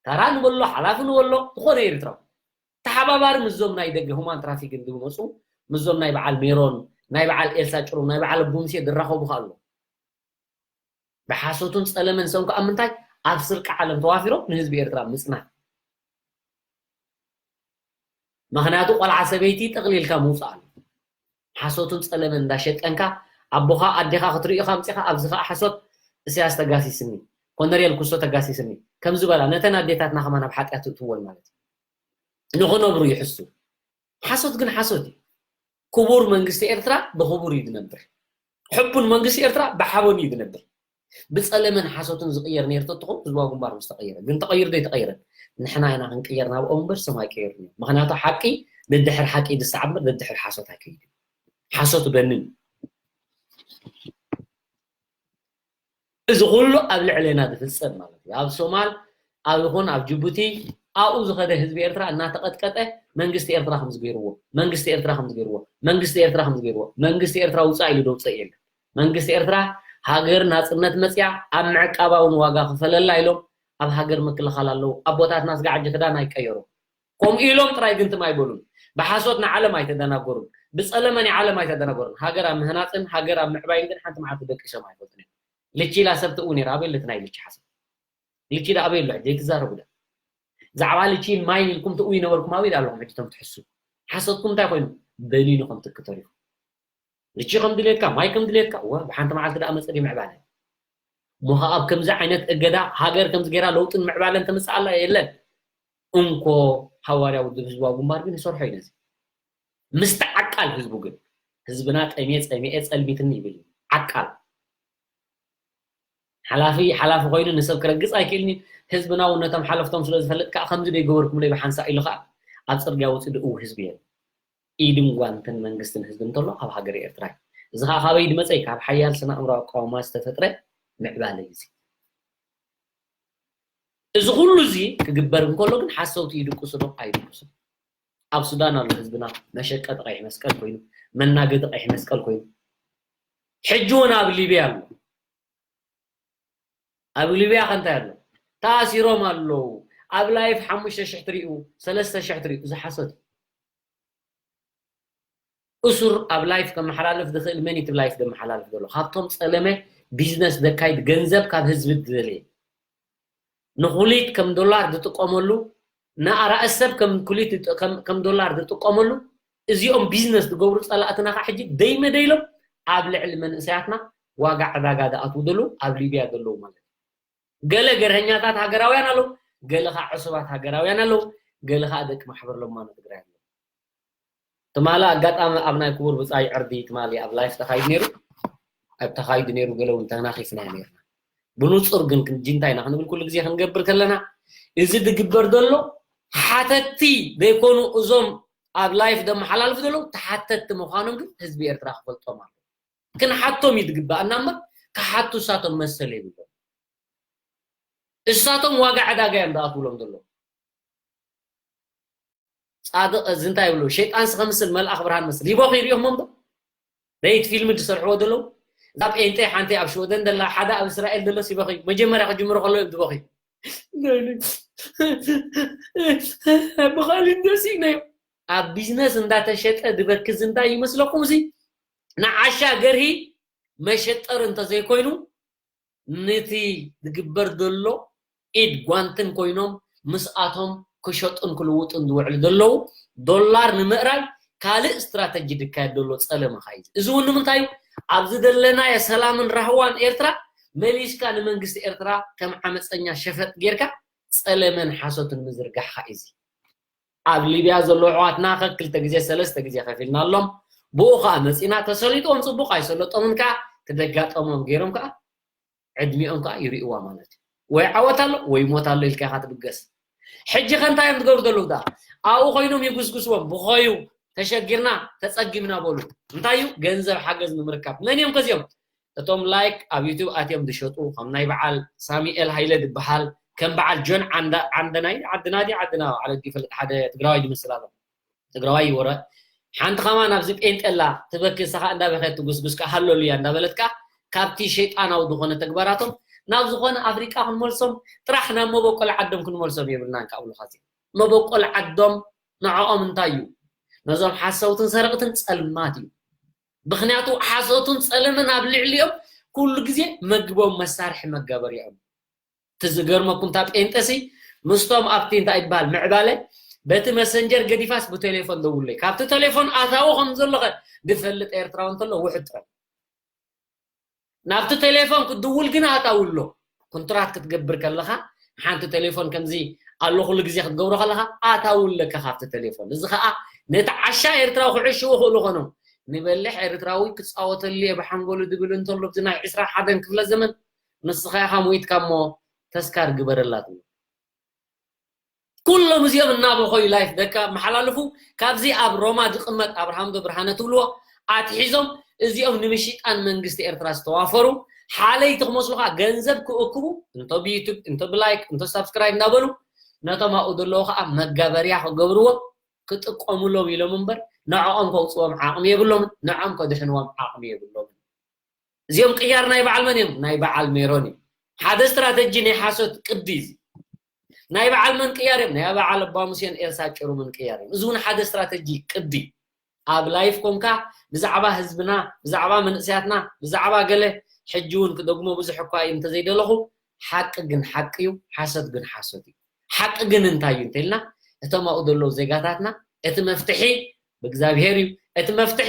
ተራ ንበሎ ሓላፊ ንበሎ ዝኾነ ኤርትራዊ ተሓባባሪ ምስዞም ናይ ደገ ሁማን ትራፊክን ዝመፁ ምስዞም ናይ በዓል ሜሮን ናይ በዓል ኤልሳ ጭሩ ናይ በዓል ኣቦምሴ ዝራኸቡ ከ ኣለዉ ብሓሶትን ፀለመን ሰም ከዓ ምንታይ ኣብ ስርቂ ዓለም ተዋፊሮም ንህዝቢ ኤርትራ ምፅናት ምኽንያቱ ቆልዓ ሰበይቲ ጠቕሊልካ ምውፃእ ኣሎ ሓሶትን ፀለመን እንዳሸቀንካ ኣቦኻ ኣዴኻ ክትርእዩ ካምፂኻ ኣብዚ ከዓ ሓሶት እስያስ ተጋሲስኒ ኮነሬል ኩሶ ተጋሲስኒ ከም ዝበላ ነተን ኣዴታትና ከማን ኣብ ሓጢኣት ትእትወን ማለት እዩ ንኽነብሩ ይሕሱ ሓሶት ግን ሓሶት እዩ ክቡር መንግስቲ ኤርትራ ብኽቡር እዩ ዝነብር ሕቡን መንግስቲ ኤርትራ ብሓበን እዩ ዝነብር ብፀለመን ሓሶትን ዝቕየር ነይሩ ተትኾን ህዝባዊ ግንባር ምስ ተቐየረ ግን ተቐይሩ ዶ ኣይተቐየረን ንሕና ኢና ክንቅየር ናብኦም እምበር ስም ኣይቀየሩን እዮም ምኽንያቱ ሓቂ ደድሕር ሓቂ ድሳዕ እምበር ደድሕር ሓሶት ኣይከይድን ሓሶት በንን እዚ ኩሉ ኣብ ልዕሌና ዝፍፀም ማለት እዩ ኣብ ሶማል ኣብ ይኹን ኣብ ጅቡቲ ኣብኡ ዝኸደ ህዝቢ ኤርትራ እናተቐጥቀጠ መንግስቲ ኤርትራ ከም ዝገይርዎ መንግስቲ ኤርትራ ከም ዝገይርዎ መንግስቲ ኤርትራ ከም ዝገይርዎ መንግስቲ ኤርትራ ውፃእ ኢሉ ደውፀእ የለን መንግስቲ ኤርትራ ሃገር ናፅነት መፅያ ኣብ ምዕቃባ እውን ዋጋ ክፈለላ ኢሎም ኣብ ሃገር ምክልኻል ኣለዉ ኣቦታትና ስጋዕ ሕጂ ክዳን ኣይቀየሩ ከምኡ ኢሎም ጥራይ ግን ትም ኣይበሉን ብሓሶት ንዓለም ኣይተደናገሩን ብጸለመ ናይ ዓለም ኣይተደናገሩን። ሃገር ኣብ ምህናጽን ሃገር ኣብ ምዕባይን ግን ሓንቲ መዓልቲ ደቂሶም ኣይፈልጡን እዮም። ልቺ ኢላ ሰብ ትእዊ ነይራ፣ ኣበይ ኣለት ናይ ልቺ ሓሳብ? ልቺ ዳ ኣበይ ኣሎ? ሕጂ ኣይትዛረቡ ዳ። ዛዕባ ልቺን ማይን ኢልኩም ትእዊ ነበርኩም፣ ኣበይ ዳ ኣለኹም ሕጂ እቶም ትሕሱ? ሓሶትኩም እንታይ ኮይኑ? በሊኑ ከም ትኪ ተሪፉ። ልቺ ከም ድሌትካ፣ ማይ ከም ድሌትካ፣ ወ፣ ብሓንቲ መዓልቲ ደኣ መጸ ድዩ ምዕባለ? እሞ ኸኣ ኣብ ከምዚ ዓይነት እገዳ ሃገር ከምዚ ገይራ ለውጥን ምዕባለን ተምጽእ ኣላ? የለን። እንኮ ሓዋርያ ውድብ ህዝባዊ ግንባር ግን ይሰርሖ እዩ ነዚ። ምስቲ ዓቃል ህዝቡ ግን፣ ህዝብና ጠምየ ጸሚኤ ጸልሚትኒ ይብል እዩ። ዓቃል። ሓላፊ፣ ሓላፊ ኮይኑ ንሰብ ክረግጽ ኣይክእልኒ። ህዝብና እውን ነቶም ሓለፍቶም ስለ ዝፈልጥ ከኣ ከምዚ ዶ ይገበርኩምለይ ብሓንሳእ ኢሉ ከኣ ኣብ ጽርግያ ወጺኡ ድእው ህዝቢ የለን። ኢድን ጓንትን መንግስትን ህዝብን እንተሎ ኣብ ሃገር ኤርትራ እዩ። እዚ ከኣ ካበይ ድመጸ እዩ? ካብ ሓያል ስነ ኣእምሮኣዊ ኣቃውማ ዝተፈጥረ ምዕባለ እዩ እዚ። እዚ ኩሉ እዚ ክግበር እንከሎ ግን ሓሰውቲ ይድቅሱ ዶ? ኣይድቅሱን። ኣብ ሱዳን ኣሎ ህዝብና መሸቀጢ ቀይሕ መስቀል ኮይኑ፣ መናገዲ ቀይሕ መስቀል ኮይኑ። ሕጂ እውን ኣብ ሊብያ ኣሎ። ኣብ ሊብያ ከ እንታይ ኣሎ? ተኣሲሮም ኣለዉ። ኣብ ላይፍ ሓሙሽተ ሽሕ ትሪኡ፣ ሰለስተ ሽሕ ትሪኡ፣ እዚ ሓሶት እዩ። እሱር ኣብ ላይፍ ከመሓላልፍ ዝኽእል መን እዩ እቲ ላይፍ ዘመሓላልፍ ዘሎ? ካብቶም ጸለመ ቢዝነስ ዘካይድ ገንዘብ ካብ ህዝቢ ዝደለየ። ንኩሊት ከም ዶላር ዝጥቀመሉ፣ ንኣራእስ ሰብ ከም ኩሊት ዝጥ-፣ ከም፣ ከም ዶላር ዝጥቀመሉ፣ እዚኦም ቢዝነስ ዝገብሩ ጸላእትና ከኣ ሕጂ ደይመደይሎም ኣብ ልዕሊ መንእሰያትና ዋጋ ዕዳጋ ዝኣትዉ ዘለዉ ኣብ ሊብያ ዘለዉ ማለት እዩ። ገለ ገርሀኛታት ሃገራውያን ኣለዉ፣ ገለ ከኣ ዕሱባት ሃገራውያን ኣለዉ፣ ገለ ከኣ ደቂ ማሕበር ለማኖ ትግራይ ኣለዉ። ትማሊ ኣጋጣሚ ኣብ ናይ ክቡር ብጻይ ዕርዲ ትማሊ ኣብ ላይፍ ተኻይዱ ነይሩ። ኣብ ተኻይዱ ነይሩ፣ ገለ እውን ተናኺፍና ነይርና። ብንጹር ግን ክንጂ እንታይ ኢና ክንብል ኩሉ ግዜ ክንገብር ከለና፣ እዚ ዝግበር ዘሎ ሓተቲ ዘይኮኑ እዞም ኣብ ላይፍ ዘመሓላልፉ ዘለዉ ተሓተቲ ምዃኖም ግን ህዝቢ ኤርትራ ክፈልጦም ኣለዎ። ክንሓቶም እዩ ዝግባኣና እምበር ክሓቱ እሳቶም መሰል የብሎም። እሳቶም ዋጋ ዕዳጋ እዮም ዝኣትውሎም ዘለዉ። ጻድቕ እዚ እንታይ ይብሉ? ሸይጣንስ ከምስል መልኣኽ ብርሃን መስል። ይበኹ ይሪኦሞም ዶ? ደይት ፊልም ዝሰርሕዎ ዘለዉ? እዛ ጴንጤ ሓንቲ ኣብ ሽወደን ዘላ፣ ሓደ ኣብ እስራኤል ዘሎስ ይበኹ። መጀመርያ ክጅምሩ ከለዉ እዮም ዝበኹ። ብኻሊ እንደሲ ናይ ኣብ ቢዝነስ እንዳተሸጠ ዝበክዝ እንታይ ይመስለኩም? እዚ ንዓሻ ገርሂ መሸጠሪ እንተዘይኮይኑ፣ ነቲ ዝግበር ዘሎ ኢድ ጓንትን ኮይኖም ምስኣቶም ክሸጡን ክልውጡን ዝውዕሉ ዘለዉ ዶላር ንምእራይ ካልእ ስትራተጂ ዝካየድ ዘሎ ጸለመ ኸኣ እዩ። እዚ እውን ንምንታይ እዩ? ኣብዚ ዘለናዮ ሰላምን ራህዋን ኤርትራ መሊስካ ንመንግስቲ ኤርትራ ከም ዓመጸኛ ሸፈጥ ጌርካ ጸለመን ሓሶትን ምዝርጋሕ ኸኣ እዩ እዚ። ኣብ ሊብያ ዘለዉ ኣሕዋትና ከክልተ ግዜ ሰለስተ ግዜ ከፊልናሎም። ብኡ ኸኣ መጺና ተሰሊጥዎም ጽቡቕ ኣይሰለጦምን ከኣ ክደጋጠሞም ገይሮም ከኣ ዕድሚኦም ከኣ ይርእይዋ ማለት እዩ። ወይ ዓወት ኣሎ ወይ ሞት ኣሎ ኢልካ ኢኻ ትብገስ። ሕጂ ከ እንታይ እዮም ዝገብሩ ዘለዉ ደኣ? ኣብኡ ኮይኖም ይጉስጉስዎም፣ ብኾዩ ተሸጊርና ተጸጊምና በሉ። እንታይ እዩ? ገንዘብ ሓገዝ ንምርካብ። መን እዮም ከዚኦም? እቶም ላይክ ኣብ ዩቱብ ኣትዮም ዝሸጡ፣ ከም ናይ በዓል ሳሚኤል ሃይለ ዝበሃል፣ ከም በዓል ጆን ዓንዳ-፣ ዓንደናይ፣ ዓድና ድዩ ዓድና? በዓል ወዲ ይፈልጥ ሓደ ትግራዋይ ዝመስል ኣሎ። ትግራዋይ ይወረ። ሓንቲ ከማን ኣብዚ ጴንጤ ኣላ ትበኪ፣ ንስኻ እንዳበኸት ትጉስጉስ ከኣ ሃሌሉያ እንዳበለት ከኣ ካብቲ ሸይጣናዊ ዝኾነ ተግባራቶም ናብ ዝኾነ ኣፍሪቃ ክንመልሶም ጥራሕ ናብ መበቆል ዓዶም ክንመልሶም የብልናን ከኣ ብሉኻ እዚ መበቆል ዓዶም ንዕኦም እንታይ እዩ? ነዞም ሓሰውትን ሰረቕትን ጸልማት እዩ። ምኽንያቱ ሓሶትን ጸለመን ኣብ ልዕሊኦም ኩሉ ግዜ መግቦም መሳርሒ መጋበሪኦም። እቲ ዝገርመኩም እታ ጴንጠሲ ምስቶም ኣብቲ እንታይ ይበሃል ምዕባለ በቲ መሰንጀር ገዲፋስ ብቴሌፎን ደውለይ። ካብቲ ቴሌፎን ኣታዊ ከም ዘለኸ ዝፈልጥ ኤርትራዊ እንተሎ ውሑድ ጥራይ። ናብቲ ቴሌፎን ክትድውል ግን ኣታዊ ኣሎ። ኮንትራት ክትገብር ከለኻ ሓንቲ ቴሌፎን ከምዚ ኣሎ ኩሉ ግዜ ክትገብሮ ከለኻ ኣታዊ ኣለካ ካብቲ ቴሌፎን። እዚ ኸኣ ነቲ ዓሻ ኤርትራዊ ክዕሽዎ ክእሉ ኾኖም። ንበልሕ ኤርትራዊ ክጻወተሉ እየ ብሓንጎሉ ዝብል እንተሎ ኣብዚ ናይ ዕስራ ሓደን ክፍለ ዘመን ንስኻ ኢኻ ሞይትካ እሞ ተስካር ግበረላ ትብል። ኩሎም እዚኦም እናበኸዩ ላይፍ ደካ መሓላልፉ። ካብዚ ኣብ ሮማ ዝቕመጥ ኣብርሃም ዶ ብርሃነ ትብልዎ ኣትሒዞም እዚኦም ንምሽጣን መንግስቲ ኤርትራ ዝተዋፈሩ ሓለይቲ ክመስሉ ከዓ ገንዘብ ክእክቡ እንቶ ብዩቱብ እንቶ ብላይክ እንቶ ሳብስክራይብ እናበሉ ነቶም ኣብኡ ዘለዉ ከዓ መጋበርያ ክገብርዎ ክጥቀሙሎም ኢሎም እምበር ንዕኦም ከውፅዎም ዓቕሚ የብሎምን፣ ንዕኦም ከድሕንዎም ዓቕሚ የብሎምን። እዚኦም ቅያር ናይ በዓል መን እዮም? ናይ በዓል ሜሮን እዩ። ሓደ ስትራተጂ ናይ ሓሶት ቅዲ እዚ። ናይ በዓል መን ቅያር እዮም? ናይ በዓል ኣባ ሙሴን ኤልሳ ጭሩምን ቅያር እዮም። እዚ እውን ሓደ ስትራተጂ ቅዲ። ኣብ live ኮንካ ብዛዕባ ህዝብና፣ ብዛዕባ መንእሰያትና፣ ብዛዕባ ገለ፣ ሕጂ እውን ክደግሞ ብዙሕ እኳ እዩ እንተዘይደለኹ፣ ሓቂ ግን ሓቂ እዩ፣ ሓሶት ግን ሓሶት እዩ። ሓቂ ግን እንታይ እዩ እንተልና፣ እቶም ኣብኡ ዘለዉ ዜጋታትና፣ እቲ መፍትሒ ብእግዚኣብሔር እዩ። እቲ መፍትሒ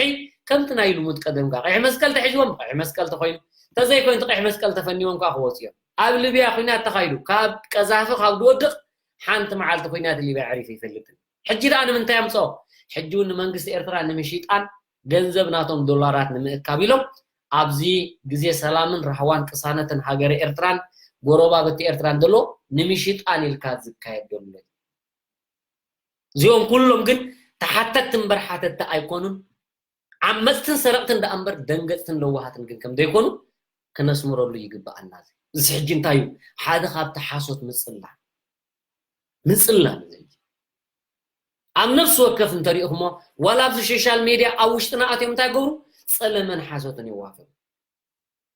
ከምቲ ናይ ልሙድ ቀደምካ ቀይሕ መስቀል ተሒዝዎም፣ ቀይሕ መስቀል ተኾይኑ፣ እንተዘይኮይኑ እቲ ቀይሕ መስቀል ተፈኒዎም ከዓ ክወፁ እዮም። ኣብ ሊብያ ኩናት ተኻይዱ፣ ካብ ቀዛፊ ካብ ዝወድቕ ሓንቲ መዓልቲ ኩናት ሊብያ ዕሪፍ ይፈልጥን። ሕጂ ደኣ ንምንታይ ኣምፅኦ? ሕጂ እውን ንመንግስቲ ኤርትራ ንምሽጣን ገንዘብ ናቶም ዶላራት ንምእካብ ኢሎም ኣብዚ ግዜ ሰላምን ራህዋን ቅሳነትን ሃገረ ኤርትራን ጎረባብቲ ኤርትራን ዘሎ ንምሽጣን ኢልካ ዝካየድ ዘሎ። እዚኦም ኩሎም ግን ተሓተትቲ እምበር ሓተትቲ ኣይኮኑን። ዓመፅትን ሰረቕትን ደኣ እምበር ደንገፅትን ለዋሃትን ግን ከም ዘይኮኑ ክነስምረሉ ይግብኣና። እዚ ሕጂ እንታይ እዩ? ሓደ ካብቲ ሓሶት ምፅላል ምፅላል እዚ ኣብ ነፍሲ ወከፍ እንተሪእኹሞ ዋላ ኣብዚ ሶሻል ሜድያ ኣብ ውሽጥና ኣትዮም እንታይ ገብሩ? ፀለመን ሓሶትን የዋፈሩ።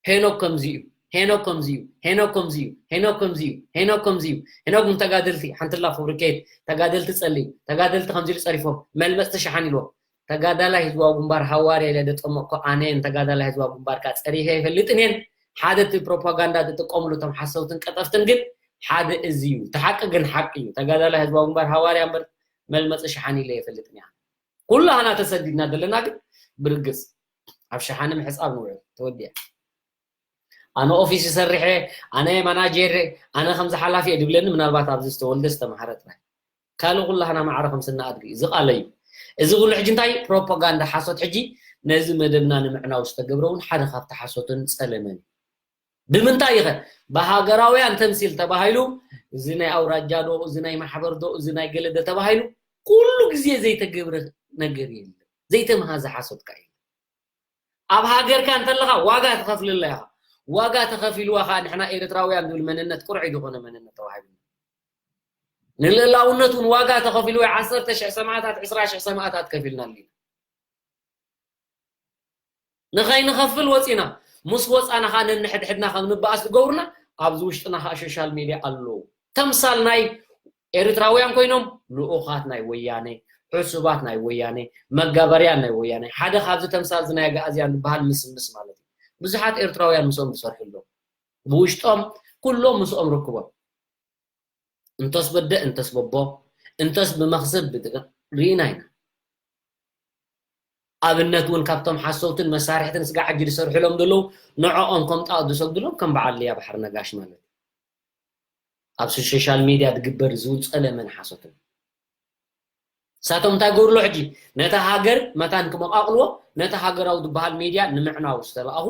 ሄኖክ ከምዚ እዩ፣ ሄኖክ ከምዚ እዩ፣ ሄኖክ ከምዚ እዩ፣ ሄኖክ ከምዚ እዩ፣ ሄኖክ ከምዚ እዩ። ሄኖክ ንተጋደልቲ ሓንትላ ፉብሪኬት ተጋደልቲ ፀሊ ተጋደልቲ ከምዚ ኢሉ ፀሪፎም መልመፅቲ ሸሓን ኢልዎም። ተጋዳላይ ህዝባዊ ግንባር ሃዋርያ ኢለ ደጠመቅኮ ኣነ እየን። ተጋዳላይ ህዝባዊ ግንባር ካ ፀሪፈ ኣይፈልጥን እየን። ሓደ እቲ ፕሮፓጋንዳ ዝጥቀምሉ እቶም ሓሰውትን ቀጠፍትን ግን ሓደ እዚ እዩ። እቲ ሓቂ ግን ሓቂ እዩ። ተጋዳላይ ህዝባዊ ግንባር ሃዋርያ እምበር መልመፂ ሸሓን ኢለ ኣይፈልጥን እያ። ኩላህና ተሰዲድና ዘለና ግን ብርግፅ ኣብ ሸሓኒ ምሕፃብ ንውዕል ተወዲኣ። ኣነ ኦፊስ ይሰርሐ፣ ኣነ ማናጀር፣ ኣነ ከምዚ ሓላፊ እየ ድብለኒ ምናልባት ኣብዚ ዝተወልደ ዝተምሃረ ጥራይ። ካልእ ኩላህና ማዕረ ከም ስና ኣድጊ እዩ። እዚ ቃለይ እዩ። እዚ ኩሉ ሕጂ እንታይ ፕሮፓጋንዳ ሓሶት ሕጂ ነዚ መደብና ንምዕናው ዝተገብረ እውን ሓደ ካብቲ ሓሶትን ጸለመን እዩ። ብምንታይ ይኸ ብሃገራውያን ተምሲል ተባሂሉ እዚ ናይ ኣውራጃ ዶ እዚ ናይ ማሕበር ዶ እዚ ናይ ገለ ዶ ተባሂሉ ኩሉ ግዜ ዘይተገብረ ነገር የለን። ዘይተምሃዘ ሓሶት ከ የለን። ኣብ ሃገርካ እንተለኻ ዋጋ ትኸፍልላ ኢኻ። ዋጋ ተኸፊልዋ ኸዓ ንሕና ኤርትራውያን ዝብል መንነት ቁርዒ ዝኾነ መንነት ተዋሂቡ። ንልእላውነት እውን ዋጋ ተኸፊልዎ ዓሰርተ ሽሕ ሰማእታት ዕስራ ሽሕ ሰማእታት ከፊልና ኣሊና። ንኸይንኸፍል ወፂና ምስ ወፃና ኸዓ ነንሕድሕድና ከም ንበኣስ ዝገብሩና ኣብዚ ውሽጥና ኸዓ ሶሻል ሜድያ ኣለዉ። ተምሳል ናይ ኤርትራውያን ኮይኖም ልኡኻት ናይ ወያነ፣ ዕሱባት ናይ ወያነ፣ መጋበርያን ናይ ወያነ፣ ሓደ ካብዚ ተምሳል እዚ ናይ ኣግኣዝያን ዝበሃል ምስምስ ማለት እዩ። ብዙሓት ኤርትራውያን ምስኦም ዝሰርሑ ኣለዉ። ብውሽጦም ኩሎም ምስኦም ርክቦም። እንተስ በደ እንተስ በቦ እንተስ ብመኽሰብ ብጥቅም ርኢና ኢና። ኣብነት እውን ካብቶም ሓሰውትን መሳርሕትን ስጋዕ ሕጂ ዝሰርሕሎም ዘለዉ ንዕኦም ከም ጣኦት ዝሰግድሎም ከም በዓል ልያ ባሕሪ ነጋሽ ማለት እዩ። ኣብ ሶሻል ሜድያ ዝግበር ዝውፀለ መን ሓሶትን ንሳቶም እንታይ ገብርሎ ሕጂ ነታ ሃገር መታን ክመቃቅልዎ ነቲ ሃገራዊ ዝበሃል ሜድያ ንምዕናው ዝተለኣኹ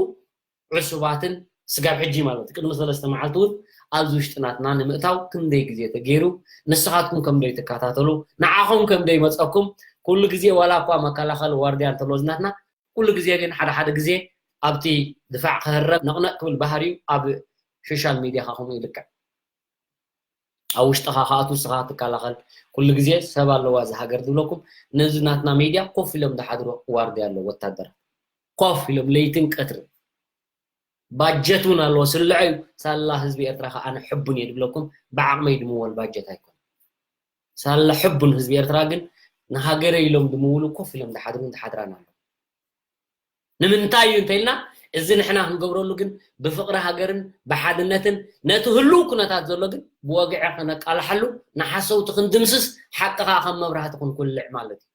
ዕሱባትን ስጋብ ሕጂ ማለት ቅድሚ ሰለስተ መዓልቲ እውን ኣብዚ ውሽጢ ናትና ንምእታው ክንደይ ግዜ ተገይሩ ንስኻትኩም ከምደይ ትከታተሉ ንዓኹም ከምደይ መፀኩም ኩሉ ግዜ ዋላ እኳ መከላኸሊ ዋርድያ እንተሎ ዝናትና ኩሉ ግዜ ግን ሓደ ሓደ ግዜ ኣብቲ ድፋዕ ክህረም ነቕነቕ ክብል ባህሪዩ ኣብ ሶሻል ሚድያ ካ ከምኡ ይልክዕ ኣብ ውሽጥኻ ከኣቱ ንስኻ ትከላኸል ኩሉ ግዜ ሰብ ኣለዋ እዚ ሃገር ዝብለኩም ነዚ ናትና ሚድያ ኮፍ ኢሎም ዝሓድሩ ዋርድያ ኣለዉ ወታደራት ኮፍ ኢሎም ለይትን ቀትርን ባጀት እውን ኣለዎ ስልዐ እዩ ሳላ ህዝቢ ኤርትራ ከዓ ኣነ ሕቡን እየ ዝብለኩም ብዓቕመይ ድምወል ባጀት ኣይኮን ሳላ ሕቡን ህዝቢ ኤርትራ ግን ንሃገረ ኢሎም ድምውሉ ኮፍ ኢሎም ዝሓድሩን ዝሓድራን ኣለዉ ንምንታይ እዩ እንተኢልና እዚ ንሕና ክንገብረሉ ግን ብፍቅሪ ሃገርን ብሓድነትን ነቲ ህልው ኩነታት ዘሎ ግን ብወግዒ ክነቃልሓሉ ንሓሰውቲ ክንድምስስ ሓቅኻ ከም መብራህቲ ክንኩልዕ ማለት እዩ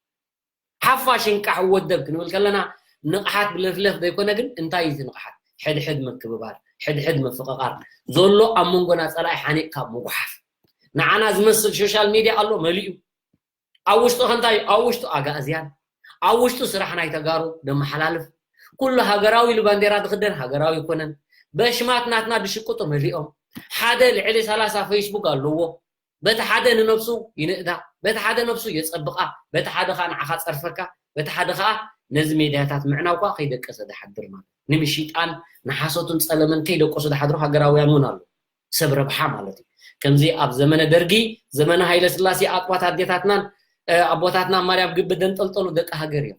ሓፋሽ እንቃሕ ወደብ ክንብል ከለና ንቕሓት ብለፍለፍ ዘይኮነ ግን እንታይ እዩ ንቕሓት ሕድሕድ ምክብባር ሕድሕድ ምፍቕቓር ዘሎ ኣብ መንጎና ፀላኢ ሓኒቕካ ምጉሓፍ ንዓና ዝመስል ሶሻል ሚድያ ኣሎ መሊኡ ኣብ ውሽጡ ከንታይ ኣብ ውሽጡ ኣጋእዝያን ኣብ ውሽጡ ስራሕ ናይ ተጋሩ ደመሓላልፍ ኩሉ ሃገራዊ ኢሉ ባንዴራ ዝኽደን ሃገራዊ ይኮነን በሽማት ናትና ድሽቅጡ መሊኦም ሓደ ልዕሊ ሰላሳ ፌስቡክ ኣለዎ በቲ ሓደ ንነብሱ ይንእዳ በቲ ሓደ ነብሱ የፀብቃ በቲ ሓደ ከዓ ንዓኻ ፀርፈካ በቲ ሓደ ከዓ ነዚ ሜድያታት ምዕናው ከዓ ከይደቀሰ ዝሓድር ማለት ንምሽጣን ንሓሶትን ፀለመን ከይደቀሱ ዝሓድሩ ሃገራውያን እውን ኣለዉ ሰብ ረብሓ ማለት እዩ። ከምዚ ኣብ ዘመነ ደርጊ ዘመነ ሃይለ ስላሴ ኣጥዋት ኣዴታትናን ኣቦታትና ማርያም ግቢ ደንጠልጠሉ ደቂ ሃገር እዮም።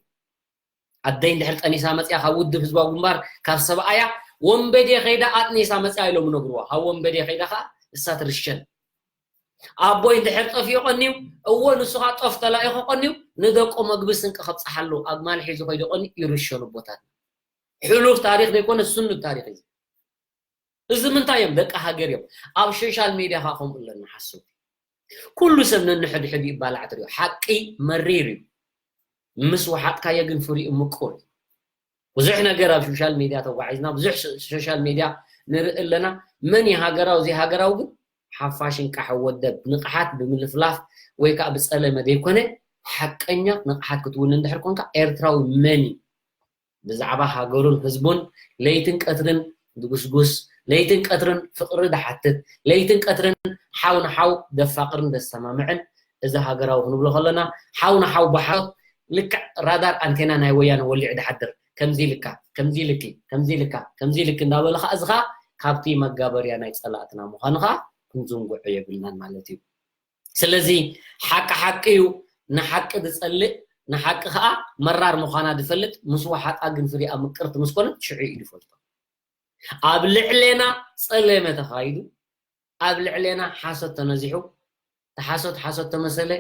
ኣደይ እንድሕር ጠኒሳ መፅያ ካብ ውድብ ህዝባዊ ግንባር ካብ ሰብኣያ ወንበዴ ከይዳ ኣጥኒሳ መፅያ ኢሎም ነግርዋ ካብ ወንበዴ ከይዳ ከዓ እሳ ትርሸን ኣቦይ እንድሕር ጠፊኡ ቀንዩ፣ እወ፣ ንሱ ኸዓ ጦፍ ተላኢኹ ቀንዩ፣ ንደቁ መግቢ ስንቂ ከብጽሓሉ ኣግማል ሒዙ ከይዱ ቀንዩ፣ ይርሸኑ ኣቦታትና። ሕሉፍ ታሪኽ ዘይኮነ፣ ስኑድ ታሪኽ እዩ። እዚ ምንታይ እዮም? ደቂ ሃገር እዮም። ኣብ ሶሻል ሜድያ ኸዓ ከምኡ ኣለና ሓሰውቲ። ኩሉ ሰብ ነንሕድሕዱ ይባላዕ ትሪኦ። ሓቂ መሪር እዩ። ምስ ወሓጥካዮ ግን ፍሪኡ ምቁር እዩ። ብዙሕ ነገር ኣብ ሶሻል ሜድያ ተጓዒዝና፣ ብዙሕ ሶ-፣ ሶሻል ሜድያ ንርኢ ኣለና። መን እዩ ሃገራዊ ዘይሃገራዊ ግን ሓፋሽ እንቃሕ ወደብ ንቕሓት ብምልፍላፍ ወይ ከዓ ብጸለመ ዘይኮነ፣ ሓቀኛ ንቕሓት ክትውንን እንድሕር ኮንካ ኤርትራዊ መን እዩ? ብዛዕባ ሃገሩን ህዝቡን ለይትን ቀትርን ድጉስጉስ፣ ለይትን ቀትርን ፍቕሪ ድሓትት፣ ለይትን ቀትርን ሓው ንሓው ደፋቕርን ደሰማምዕን፣ እዚ ሃገራዊ ክንብሎ ከለና ሓው ንሓው ብሓሶት ልክዕ ራዳር ኣንቴና ናይ ወያነ ወሊዑ ድሓድር፣ ከምዚ ኢልካ፣ ከምዚ ኢልኪ፣ ከምዚ ኢልካ፣ ከምዚ ኢልኪ እንዳበለ ኸዓ እዚ ኸዓ ካብቲ መጋበርያ ናይ ጸላእትና ምዃኑ ኸዓ ክንዝንግዖ የብልናን ማለት እዩ። ስለዚ ሓቂ ሓቂ እዩ፣ ንሓቂ ዝጸልእ ንሓቂ ኸኣ መራር ምዃና ዝፈልጥ፣ ምስ ወሓጣ ግን ፍሪኣ ምቅርቲ ምስ ኮነት ሽዑ እዩ ዝፈልጦ። ኣብ ልዕሌና ጸለመ ተኻይዱ፣ ኣብ ልዕሌና ሓሶት ተነዚሑ፣ እቲ ሓሶት ሓሶት ተመሰለ፣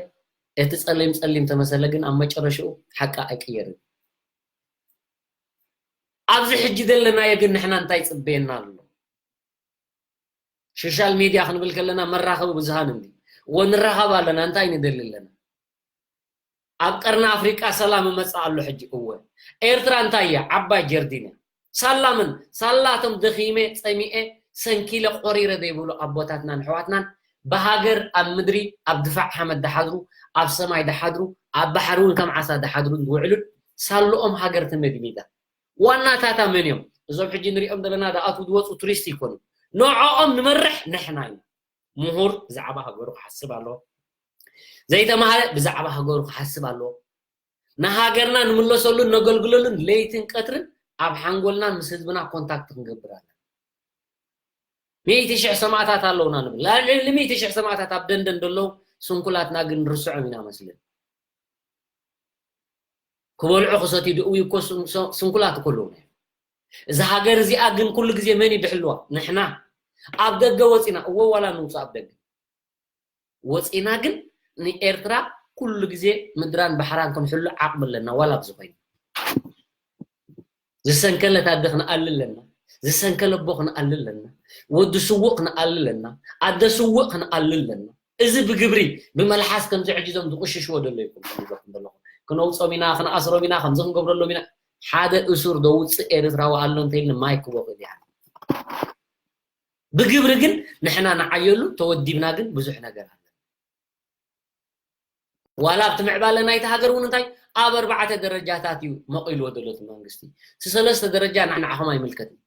እቲ ጸሊም ጸሊም ተመሰለ፣ ግን ኣብ መጨረሽኡ ሓቂ ኣይቅየርን። ኣብዚ ሕጂ ዘለናዮ ግን ንሕና እንታይ ይጽበየና ኣሎ? ሶሻል ሚድያ ክንብል ከለና መራኸቢ ብዙሃን እንዲ እዎ ንራኸብ ኣለና። እንታይ ንደሊ ኣለና? ኣብ ቀርኒ ኣፍሪቃ ሰላም እመጽእ ኣሎ ሕጂ። እወ፣ ኤርትራ እንታይ እያ? ዓባይ ጀርዲን እያ። ሳላ ምን? ሳላ እቶም ደኺመ፣ ጸሚኤ፣ ሰንኪለ፣ ቆሪረ ዘይብሉ ኣቦታትናን ኣሕዋትናን ብሃገር ኣብ ምድሪ ኣብ ድፋዕ ሓመድ ድሓድሩ፣ ኣብ ሰማይ ድሓድሩ፣ ኣብ ባሕሪ እውን ከም ዓሳ ድሓድሩን ዝውዕሉን ሳልኦም ሃገር ተመድሚዳ። ዋናታታ መን እዮም? እዞም ሕጂ ንሪኦም ዘለና ዝኣትዉ ዝወፁ ቱሪስት ይኮኑ። ንዕኦም ንመርሕ ንሕና ኢና። ምሁር ብዛዕባ ሃገሩ ክሓስብ ኣለዎ። ዘይተማሃረ ብዛዕባ ሃገሩ ክሓስብ ኣለዎ። ንሃገርና ንምለሰሉን ነገልግለሉን ለይትን ቀትርን ኣብ ሓንጎልናን ምስ ህዝብና ኮንታክት ክንገብር ኣለና። ሚእቲ ሽሕ ሰማእታት ኣለውና ንብል። ልዕሊ ሚእቲ ሽሕ ሰማእታት ኣብ ደንደን ዘለዉ ስንኩላትና ግን ንርስዖም ኢና መስልን። ክበልዑ ክሰትዩ ድእው እኮ ስን-፣ ስ-፣ ስንኩላት እኮ ኣለውና እዮም። እዛ ሃገር እዚኣ ግን ኩሉ ግዜ መን ይድሕልዋ? ንሕና። ኣብ ደገ ወፂና፣ እዎ ዋላ ንውፃእ ኣብ ደገ ወፂና ግን ንኤርትራ ኩሉ ግዜ ምድራን ባሕራን ክንሕሉ ዓቕሚ ኣለና፣ ዋላ ኣብዚ ኮይኑ። ዝሰንከለት ኣደ ክንኣሊ ኣለና፣ ዝሰንከለ ኣቦ ክንኣሊ ኣለና፣ ወዲ ስዉእ ክንኣሊ ኣለና፣ ኣደ ስዉእ ክንኣሊ ኣለና። እዚ ብግብሪ ብመልሓስ ከምዚ ሕጂ እዞም ዝቕሽሽዎ ዘሎ ይኹን ከምዘኹም ዘለኹም ክነውጾም ኢና፣ ክንኣስሮም ኢና፣ ከምዚ ክንገብረሎም ኢና። ሓደ እሱር ዶ ውፅእ ኤርትራዊ ኣሎ እንተይልን ማይ ክቦ ክእል ይሓል። ብግብሪ ግን ንሕና ንዓየሉ ተወዲብና ግን ብዙሕ ነገር ኣሎ። ዋላ ኣብቲ ምዕባለ ናይቲ ሃገር እውን እንታይ ኣብ ኣርባዕተ ደረጃታት እዩ መቒልዎ ዘሎ እቲ መንግስቲ። እቲ ሰለስተ ደረጃ ንዓኹም ኣይምልከትን።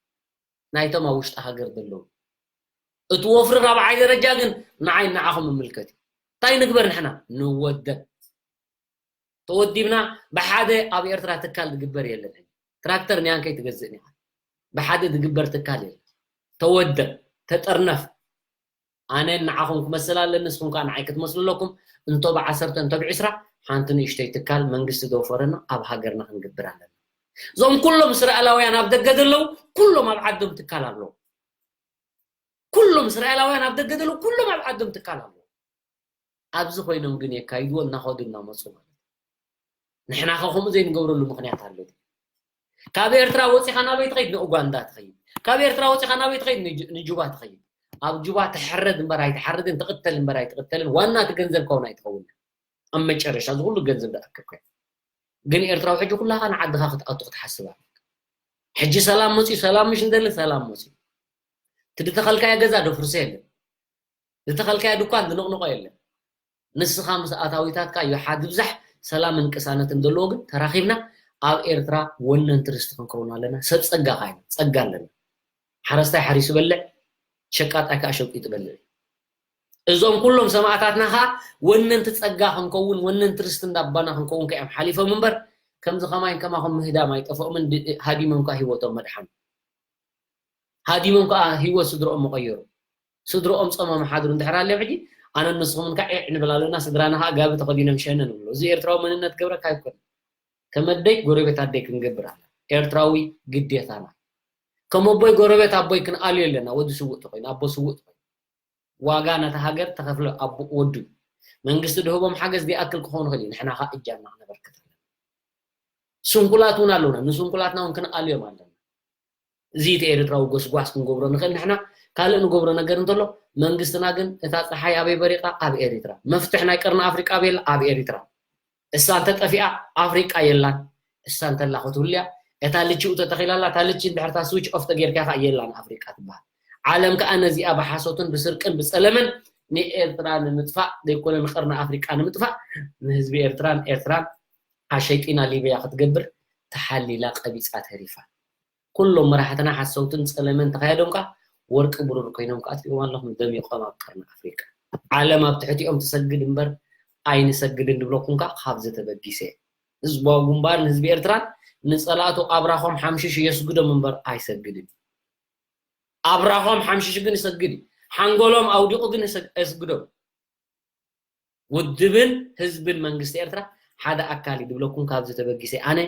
ናይቶም ኣብ ውሽጢ ሃገር ዘለዉ። እቲ ወፍሪ ራብዓይ ደረጃ ግን ንዓይ ንዓኹም ይምልከት እዩ። እንታይ ንግበር ንሕና? ንወደብ። ተወዲብና ብሓደ ኣብ ኤርትራ ትካል ዝግበር የለን። ትራክተር ንያንከይ ትገዝእ ኒኻ። ብሓደ ዝግበር ትካል የለን። ተወደብ፣ ተጠርነፍ። ኣነ ንዓኹም ክመስል ኣለኒ፣ ንስኹም ከኣ ንዓይ ክትመስሉ ኣለኩም። እንቶ ብዓሰርተ እንቶ ብዒስራ ሓንቲ ንእሽተይ ትካል መንግስቲ ዘውፈረና ኣብ ሃገርና ክንግብር ኣለና። እዞም ኩሎም እስራኤላውያን ኣብ ደገ ዘለዉ ኩሎም ኣብ ዓዶም ትካል ኣለዉ። ኩሎም እስራኤላውያን ኣብ ደገ ዘለዉ ኩሎም ኣብ ዓዶም ትካል ኣለዉ። ኣብዚ ኮይኖም ግን የካይድዎ እናኸዱ እናመፁ ማለት እዩ። ንሕና ከ ከምኡ ዘይንገብረሉ ምኽንያት ኣሎ ድዩ? ካብ ኤርትራ ወፂኻ ናበይ ትኸይድ? ንኡጋንዳ ትኸይድ። ካብ ኤርትራ ወፂኻ ናበይ ትኸይድ? ንጅ-፣ ንጁባ ትኸይድ። ኣብ ጁባ ትሕረድ እምበር ኣይትሓርድን፣ ትቕተል እምበር ኣይትቕተልን። ዋና እቲ ገንዘብ ከውን ኣይትኸውን። ኣብ መጨረሻ እዚ ኩሉ ገንዘብ ዝኣከብካ እዩ። ግን ኤርትራዊ ሕጂ ኩላኻ ንዓድኻ ክትኣቱ ክትሓስብ ኣለካ። ሕጂ ሰላም መፅዩ፣ ሰላም ምሽ እንደሊ ሰላም መፅዩ። እቲ ዝተኸልካዮ ገዛ ደፍርሶ የለን። ዝተኸልካዮ ድኳን ዝንቕንቖ የለን። ንስኻ ምስ ኣታዊታትካ ይሓ-፣ ዝብዛሕ ሰላምን ቅሳነትን ዘለዎ ግን ተራኺብና ኣብ ኤርትራ ወነንቲ ርስቲ ክንከውን ኣለና። ሰብ ጸጋ ኸዓ ኢና፣ ጸጋ ኣለና። ሓረስታይ ሓሪሱ ይበልዕ፣ ሸቃጣይ ከኣ ሸቂጡ ይበልዕ። እዞም ኩሎም ሰማእታትና ኸኣ ወነንቲ ጸጋ ክንከውን፣ ወነንቲ ርስቲ እንዳባና ክንከውን ከ እዮም ሓሊፎም እምበር፣ ከምዚ ኸማይን ከማኹም ምህዳም ኣይጠፍኦምን፣ ድ-፣ ሃዲሞም ከኣ ህይወቶም መድሓኑ። ሃዲሞም ከኣ ህይወት ስድርኦም መቐየሩ። ስድርኦም ጸሞም ሓድሩ እንድሕር ኣልዮም ሕጂ፣ ኣነን ንስኹምን ከኣ ዒዕ ንብል ኣለና፣ ስድራና ከኣ ጋቢ ተኸዲኖም ሸነ ንብሎ። እዚ ኤርትራዊ መንነት ገብረካ ኣይኮነን። ከም ኣደይ ጎረቤት ኣደይ ክንገብር ኣለና። ኤርትራዊ ግዴታና። ከም ኣቦይ ጎረቤት ኣቦይ ክንኣልዮ ኣለና፣ ወዲ ስዉእ ተኾይኑ፣ ኣቦ ስዉእ ተኾይኑ። ዋጋ ነታ ሃገር ተኸፍለ ኣቦ ወዱ መንግስቲ ድህቦም ሓገዝ ዲኣክል ክኾኑ ክእል እዩ። ንሕና ኸዓ እጃምና ክነበርክት ኣለና። ስንኩላት እውን ኣለውና። ንስንኩላትና እውን ክንኣልዮም ኣለና። እዚ እቲ ኤርትራዊ ጎስጓስ ክንገብሮ ንኽእል ንሕና። ካልእ ንገብሮ ነገር እንተሎ መንግስትና ግን እታ ፀሓይ ኣበይ በሪቓ? ኣብ ኤሪትራ። መፍትሕ ናይ ቀርኒ ኣፍሪቃ ኣበይ ኣላ? ኣብ ኤሪትራ። እሳ እንተጠፊኣ ኣፍሪቃ የላን። እሳ እንተላ ክትህሉ እያ። እታ ልቺ ተተኺላ ኣላ፣ እታ ልቺ እንድሕር እታ ስዊች ኦፍ ተጌርካ ከኣ የላን ኣፍሪቃ ትበሃል። ዓለም ከኣ ነዚኣ ብሓሶትን ብስርቅን ብጸለመን ንኤርትራ ንምጥፋእ ዘይኮነ ንቀርኒ ኣፍሪቃ ንምጥፋእ ንህዝቢ ኤርትራን ኤርትራን ኣሸይጢና ሊብያ ክትገብር ተሓሊላ ቀቢጻ ተሪፋ። ኩሎም መራሕትና ሓሰውትን ጸለመን ተኻየዶም ከኣ ወርቂ ብሩር ኮይኖም ከኣ ትሪእዎም ኣለኹም ደሚቖም ኣብ ቀርኒ ኣፍሪቃ። ዓለም ኣብ ትሕቲኦም ትሰግድ እምበር ኣይንሰግድን ድብለኩም ከኣ ካብዚ ተበጊሰ። ህዝባዊ ግንባር ንህዝቢ ኤርትራን ንጸላእቱ ኣብራኾም ሓምሽሽ የስግዶም እምበር ኣይሰግድን። ኣብራኾም ሓምሽሽ ግን ይሰግድ እዩ። ሓንጎሎም ኣውዲቑ ግን ይሰግ- የስግዶም። ውድብን ህዝብን መንግስቲ ኤርትራ ሓደ ኣካል እዩ ድብለኩም ካብዚ ተበጊሰ። ኣነ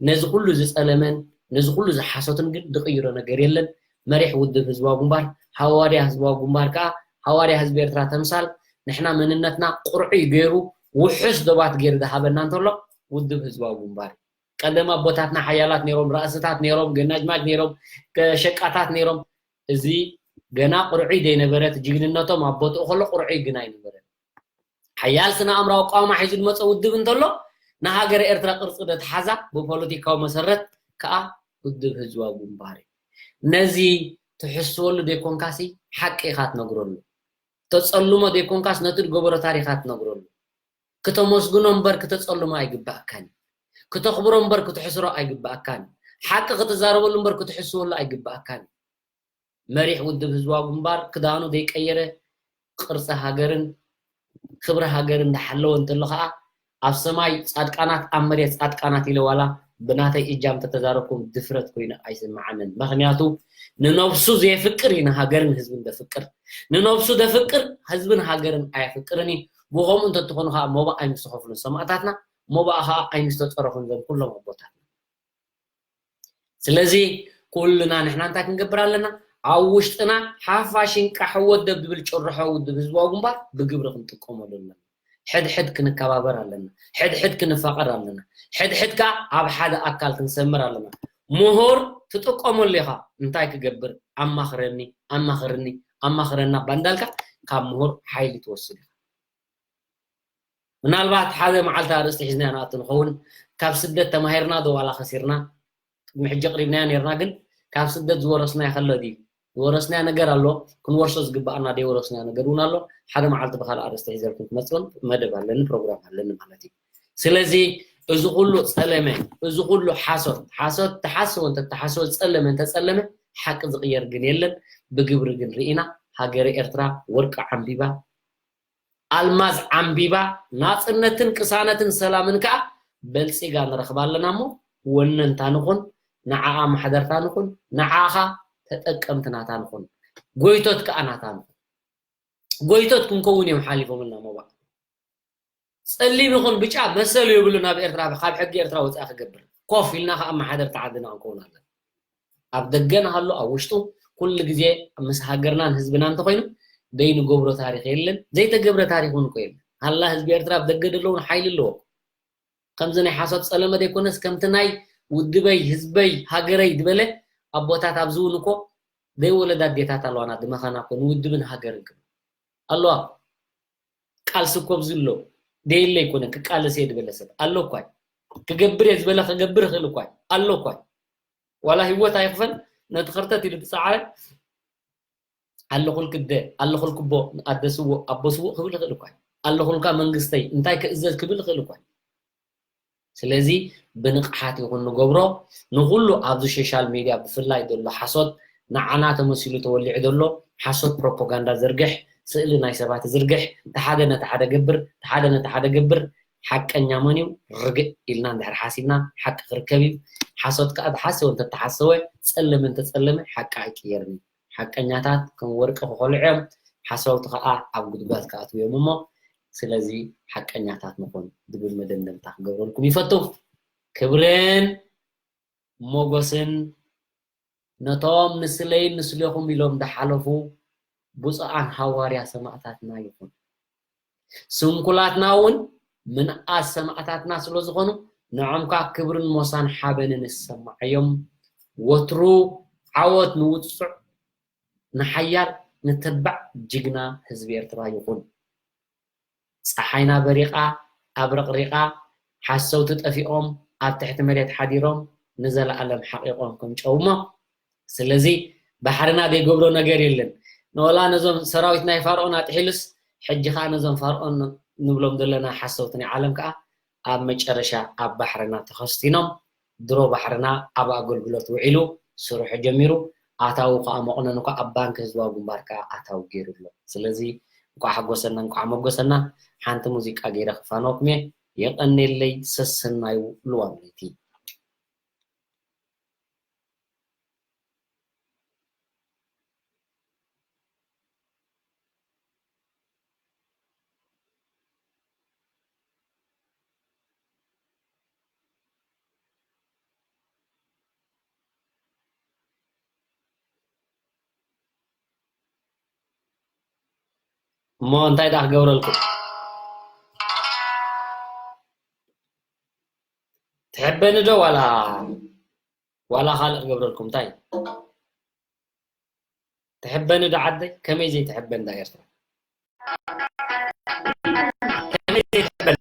ነዚ ኩሉ ዝጸለመን ነዚ ኩሉ ዝሓሶትን ግን ድቕይሮ ነገር የለን። መሪሕ ውድብ ህዝባዊ ግንባር፣ ሃዋርያ ህዝባዊ ግንባር ከኣ ሃዋርያ ህዝቢ ኤርትራ ተምሳል ንሕና መንነትና ቁርዑይ ገይሩ ውሑስ ዶባት ገይሩ ዝሃበና እንተሎ ውድብ ህዝባዊ ግንባር እዩ። ቀደም ኣቦታትና ሓያላት ነይሮም፣ ራእስታት ነይሮም፣ ገናጅማጅ ነይሮም፣ ሸቃታት ነይሮም። እዚ ገና ቁርዑይ ዘይነበረት ጅግንነቶም ኣብ ቦትኡ ከሎ ቁርዑይ ግን ኣይነበረን። ሓያል ስነ ኣእምራዊ ኣቋውማ ሒዙ ዝመፀ ውድብ እንተሎ ንሃገረ ኤርትራ ቅርፂ ደትሓዛ ብፖለቲካዊ መሰረት ከዓ ውድብ ህዝባዊ ግንባር እዩ። ነዚ ትሕስወሉ ዘይኮንካሲ ሓቂ ኢኻ ትነግረሉ። ተፀልሞ ዘይኮንካስ ነቲ ዝገበሮ ታሪኻ ትነግረሉ። ክተመስግኖ እምበር ክተፀልሞ ኣይግባእካን እዩ። ክተኽብሮ እምበር ክትሕስሮ ኣይግባእካን እዩ። ሓቂ ክትዛረበሉ እምበር ክትሕስወሉ ኣይግባእካን እዩ። መሪሕ ውድብ ህዝባዊ ግንባር ክዳኑ ዘይቀየረ ቅርፂ ሃገርን ክብሪ ሃገርን እንዳሓለወ እንተሎ ከዓ ኣብ ሰማይ ፃድቃናት ኣብ መሬት ፃድቃናት ኢለ ዋላ ብናተይ እጃም ተተዛረብኩም ድፍረት ኮይኑ ኣይስምዓንን። ምክንያቱ ንነብሱ ዘየፍቅር እዩ ንሃገርን ህዝብን ዘፍቅር። ንነብሱ ዘፍቅር ህዝብን ሃገርን ኣየፍቅርን እዩ። ብኸምኡ እንተትኾኑ ከዓ ሞባእ ኣይምስተኸፍሉን ሰማእታትና፣ ሞባእ ከዓ ኣይምስተፀረፉን እዞም ኩሎም ኣቦታትና። ስለዚ ኩልና ንሕና እንታይ ክንገብር ኣለና? ኣብ ውሽጥና ሓፋሽን ቃሕ ወደብ ዝብል ጭርሖ ውድብ ህዝባዊ ግንባር ብግብሪ ክንጥቀመሉ ኣለና። ሕድሕድ ክንከባበር ኣለና። ሕድሕድ ክንፋቐር ኣለና። ሕድሕድ ከኣ ኣብ ሓደ ኣካል ክንሰምር ኣለና። ምሁር ትጥቀመሉ ኢኻ። እንታይ ክገብር? ኣማኽረኒ፣ ኣማኽርኒ፣ ኣማኽረና እባ እንዳልካ ካብ ምሁር ሓይሊ ትወስድ ኢኻ። ምናልባት ሓደ መዓልቲ ኣርእስቲ ሒዝና ንኣቱ ንኸውን። ካብ ስደት ተማሂርና ዶ ዋላ ከሲርና? ቅድሚ ሕጂ ኣቕሪብናዮ ነይርና፣ ግን ካብ ስደት ዝወረስናዮ ከሎ ድዩ? ዝወረስናዮ ነገር ኣሎ፣ ክንወርሶ ዝግብኣና ዘይወረስናዮ ነገር እውን ኣሎ። ሓደ መዓልቲ ብኻልእ ኣርእስቲ ሒዘልኩም ክመፅእ እውን መደብ ኣለኒ፣ ፕሮግራም ኣለኒ ማለት እዩ። ስለዚ እዚ ኩሉ ፀለመ፣ እዚ ኩሉ ሓሶት፣ ሓሶት ተሓስቦ እንተተሓስቦ፣ ዝፀለመ እንተፀለመ፣ ሓቂ ዝቕየር ግን የለን። ብግብሪ ግን ርኢና፣ ሃገረ ኤርትራ ወርቂ ዓምቢባ፣ ኣልማዝ ዓምቢባ፣ ናጽነትን ቅሳነትን ሰላምን ከኣ በልጺጋ ንረኽባ ኣለና እሞ፣ ወነንታ ንኹን፣ ንዓኣ ማሕደርታ ንኹን፣ ንዓኻ ተጠቀምቲ ናታ ንኹን፣ ጎይቶት ከኣ ናታ ንኹን። ጎይቶት ክንከውን እዮም ሓሊፎምልና ሞባእ። ጸሊም ይኹን ብጫ መሰል የብሉን ኣብ ኤርትራ፣ ካብ ሕጊ ኤርትራ ወጻኢ ክገብር። ኮፍ ኢልና ከኣ ኣመሓደርቲ ዓድና ክንከውን ኣለና። ኣብ ደገ ንሃሉ ኣብ ውሽጡ ኩሉ ግዜ ምስ ሃገርናን ህዝብና እንተኾይኑ ዘይንገብሮ ታሪኽ የለን፣ ዘይተገብረ ታሪኽ እውን እኮ የለን። ሃላ ህዝቢ ኤርትራ ኣብ ደገ ዘለውን ሓይሊ ኣለዎ። ከምዚ ናይ ሓሶት ጸለመ ዘይኮነስ ከምቲ ናይ ውድበይ፣ ህዝበይ፣ ሃገረይ ዝበለ ኣቦታት ኣብዚ እውን እኮ ዘይወለዳ ኣዴታት ኣለዋና፣ ድመኸና እኮ ንውድብን ሃገርን ክብል ኣለዋ። ቃልሲ እኮ ኣብዚ ኣሎ። ደየለ ኣይኮነን፣ ክቃለስ እየ ዝበለ ሰብ ኣሎ እኳ እዩ። ክገብር እየ ዝበለ ክገብር ይኽእል እኳ እዩ። ኣሎ እኳ እዩ። ዋላ ህይወት ኣይኽፈል፣ ነቲ ኸርተት ኢሉ ዝጸዓረ ኣለኹልኪ ኣደ፣ ኣለኹልኪ ኣቦ፣ ኣደ ስዉእ፣ ኣቦ ስዉእ ክብል ይኽእል እኳ እዩ። ኣለኹልካ መንግስተይ፣ እንታይ ክእዘዝ ክብል ይኽእል እኳ እዩ። ስለዚ ብንቕሓት ይኹን ንገብሮ፣ ንኹሉ ኣብዚ ሶሻል ሚድያ ብፍላይ ዘሎ ሓሶት፣ ንዓና ተመሲሉ ተወሊዑ ዘሎ ሓሶት ፕሮፓጋንዳ ዝርግሕ፣ ስእሊ ናይ ሰባት ዝርግሕ፣ እቲ ሓደ ነቲ ሓደ ገብር፣ እቲ ሓደ ነቲ ሓደ ገብር፣ ሓቀኛ መን እዩ? ርግእ ኢልና እንድሕር ሓሲብና ሓቂ ክርከብ እዩ። ሓሶት ከኣ ተሓሰወ እንተተሓሰወ፣ ጸለመ እንተጸለመ ሓቂ ኣይቅየርን እዩ። ሓቀኛታት ከም ወርቂ ክኾልዑ እዮም፣ ሓሰውቲ ከኣ ኣብ ጉድጓድ ክኣትዉ እዮም እሞ፣ ስለዚ ሓቀኛታት ንኹን ዝብል መደምደምታ ክገብረልኩም ይፈቱ። ክብርን ሞጎስን ነቶም ንስለይን ንስሌኹም ኢሎም ዝሓለፉ ብፁዓን ሃዋርያ ሰማእታትና ይኹን። ስንኩላትና እውን ምንኣስ ሰማእታትና ስለ ዝኾኑ፣ ንዖም ከኣ ክብርን ሞሳን ሓበንን ይሰማዓዮም። ወትሩ ዓወት ንውጹዕ፣ ንሓያል፣ ንተባዕ ጅግና ህዝቢ ኤርትራ ይኹን። ጸሓይና በሪቓ፣ ኣብረቕሪቓ፣ ሓሰውቲ ጠፊኦም፣ ኣብ ትሕቲ መሬት ሓዲሮም፣ ንዘለኣለም ሓቒቖም ከም ጨው እሞ፣ ስለዚ ባሕርና ዘይገብሮ ነገር የለን። ንወላ ነዞም ሰራዊት ናይ ፋርኦን ኣጥሒሉስ፣ ሕጂ ኸኣ ነዞም ፋርኦን ንብሎም ዘለና ሓሰውቲ ናይ ዓለም ከኣ ኣብ መጨረሻ ኣብ ባሕርና ተኸስቲኖም፣ ድሮ ባሕርና ኣብ ኣገልግሎት ውዒሉ፣ ስርሑ ጀሚሩ፣ ኣታዊ ከኣ መቑነኑ ከኣ ኣብ ባንክ ህዝባዊ ግንባር ከኣ ኣታዊ ገይሩ ኣሎ። ስለዚ እንቋዕ ሓጎሰና፣ እንቋዕ መጎሰና። ሓንቲ ሙዚቃ ገይረ ክፋነወኩም እየ። የቐኔለይ ሰሰናዩ ልዋም ለይቲ። እሞ እንታይ ደኣ ክገብረልኩም? ትሕበኒ ዶ ዋላ፣ ዋላ ካልእ ክገብረልኩም? እንታይ ትሕበኒ ዶ ዓደይ? ከመይ ዘይትሕበን ዳ ኤርትራ? ከመይ ዘይትሕበን?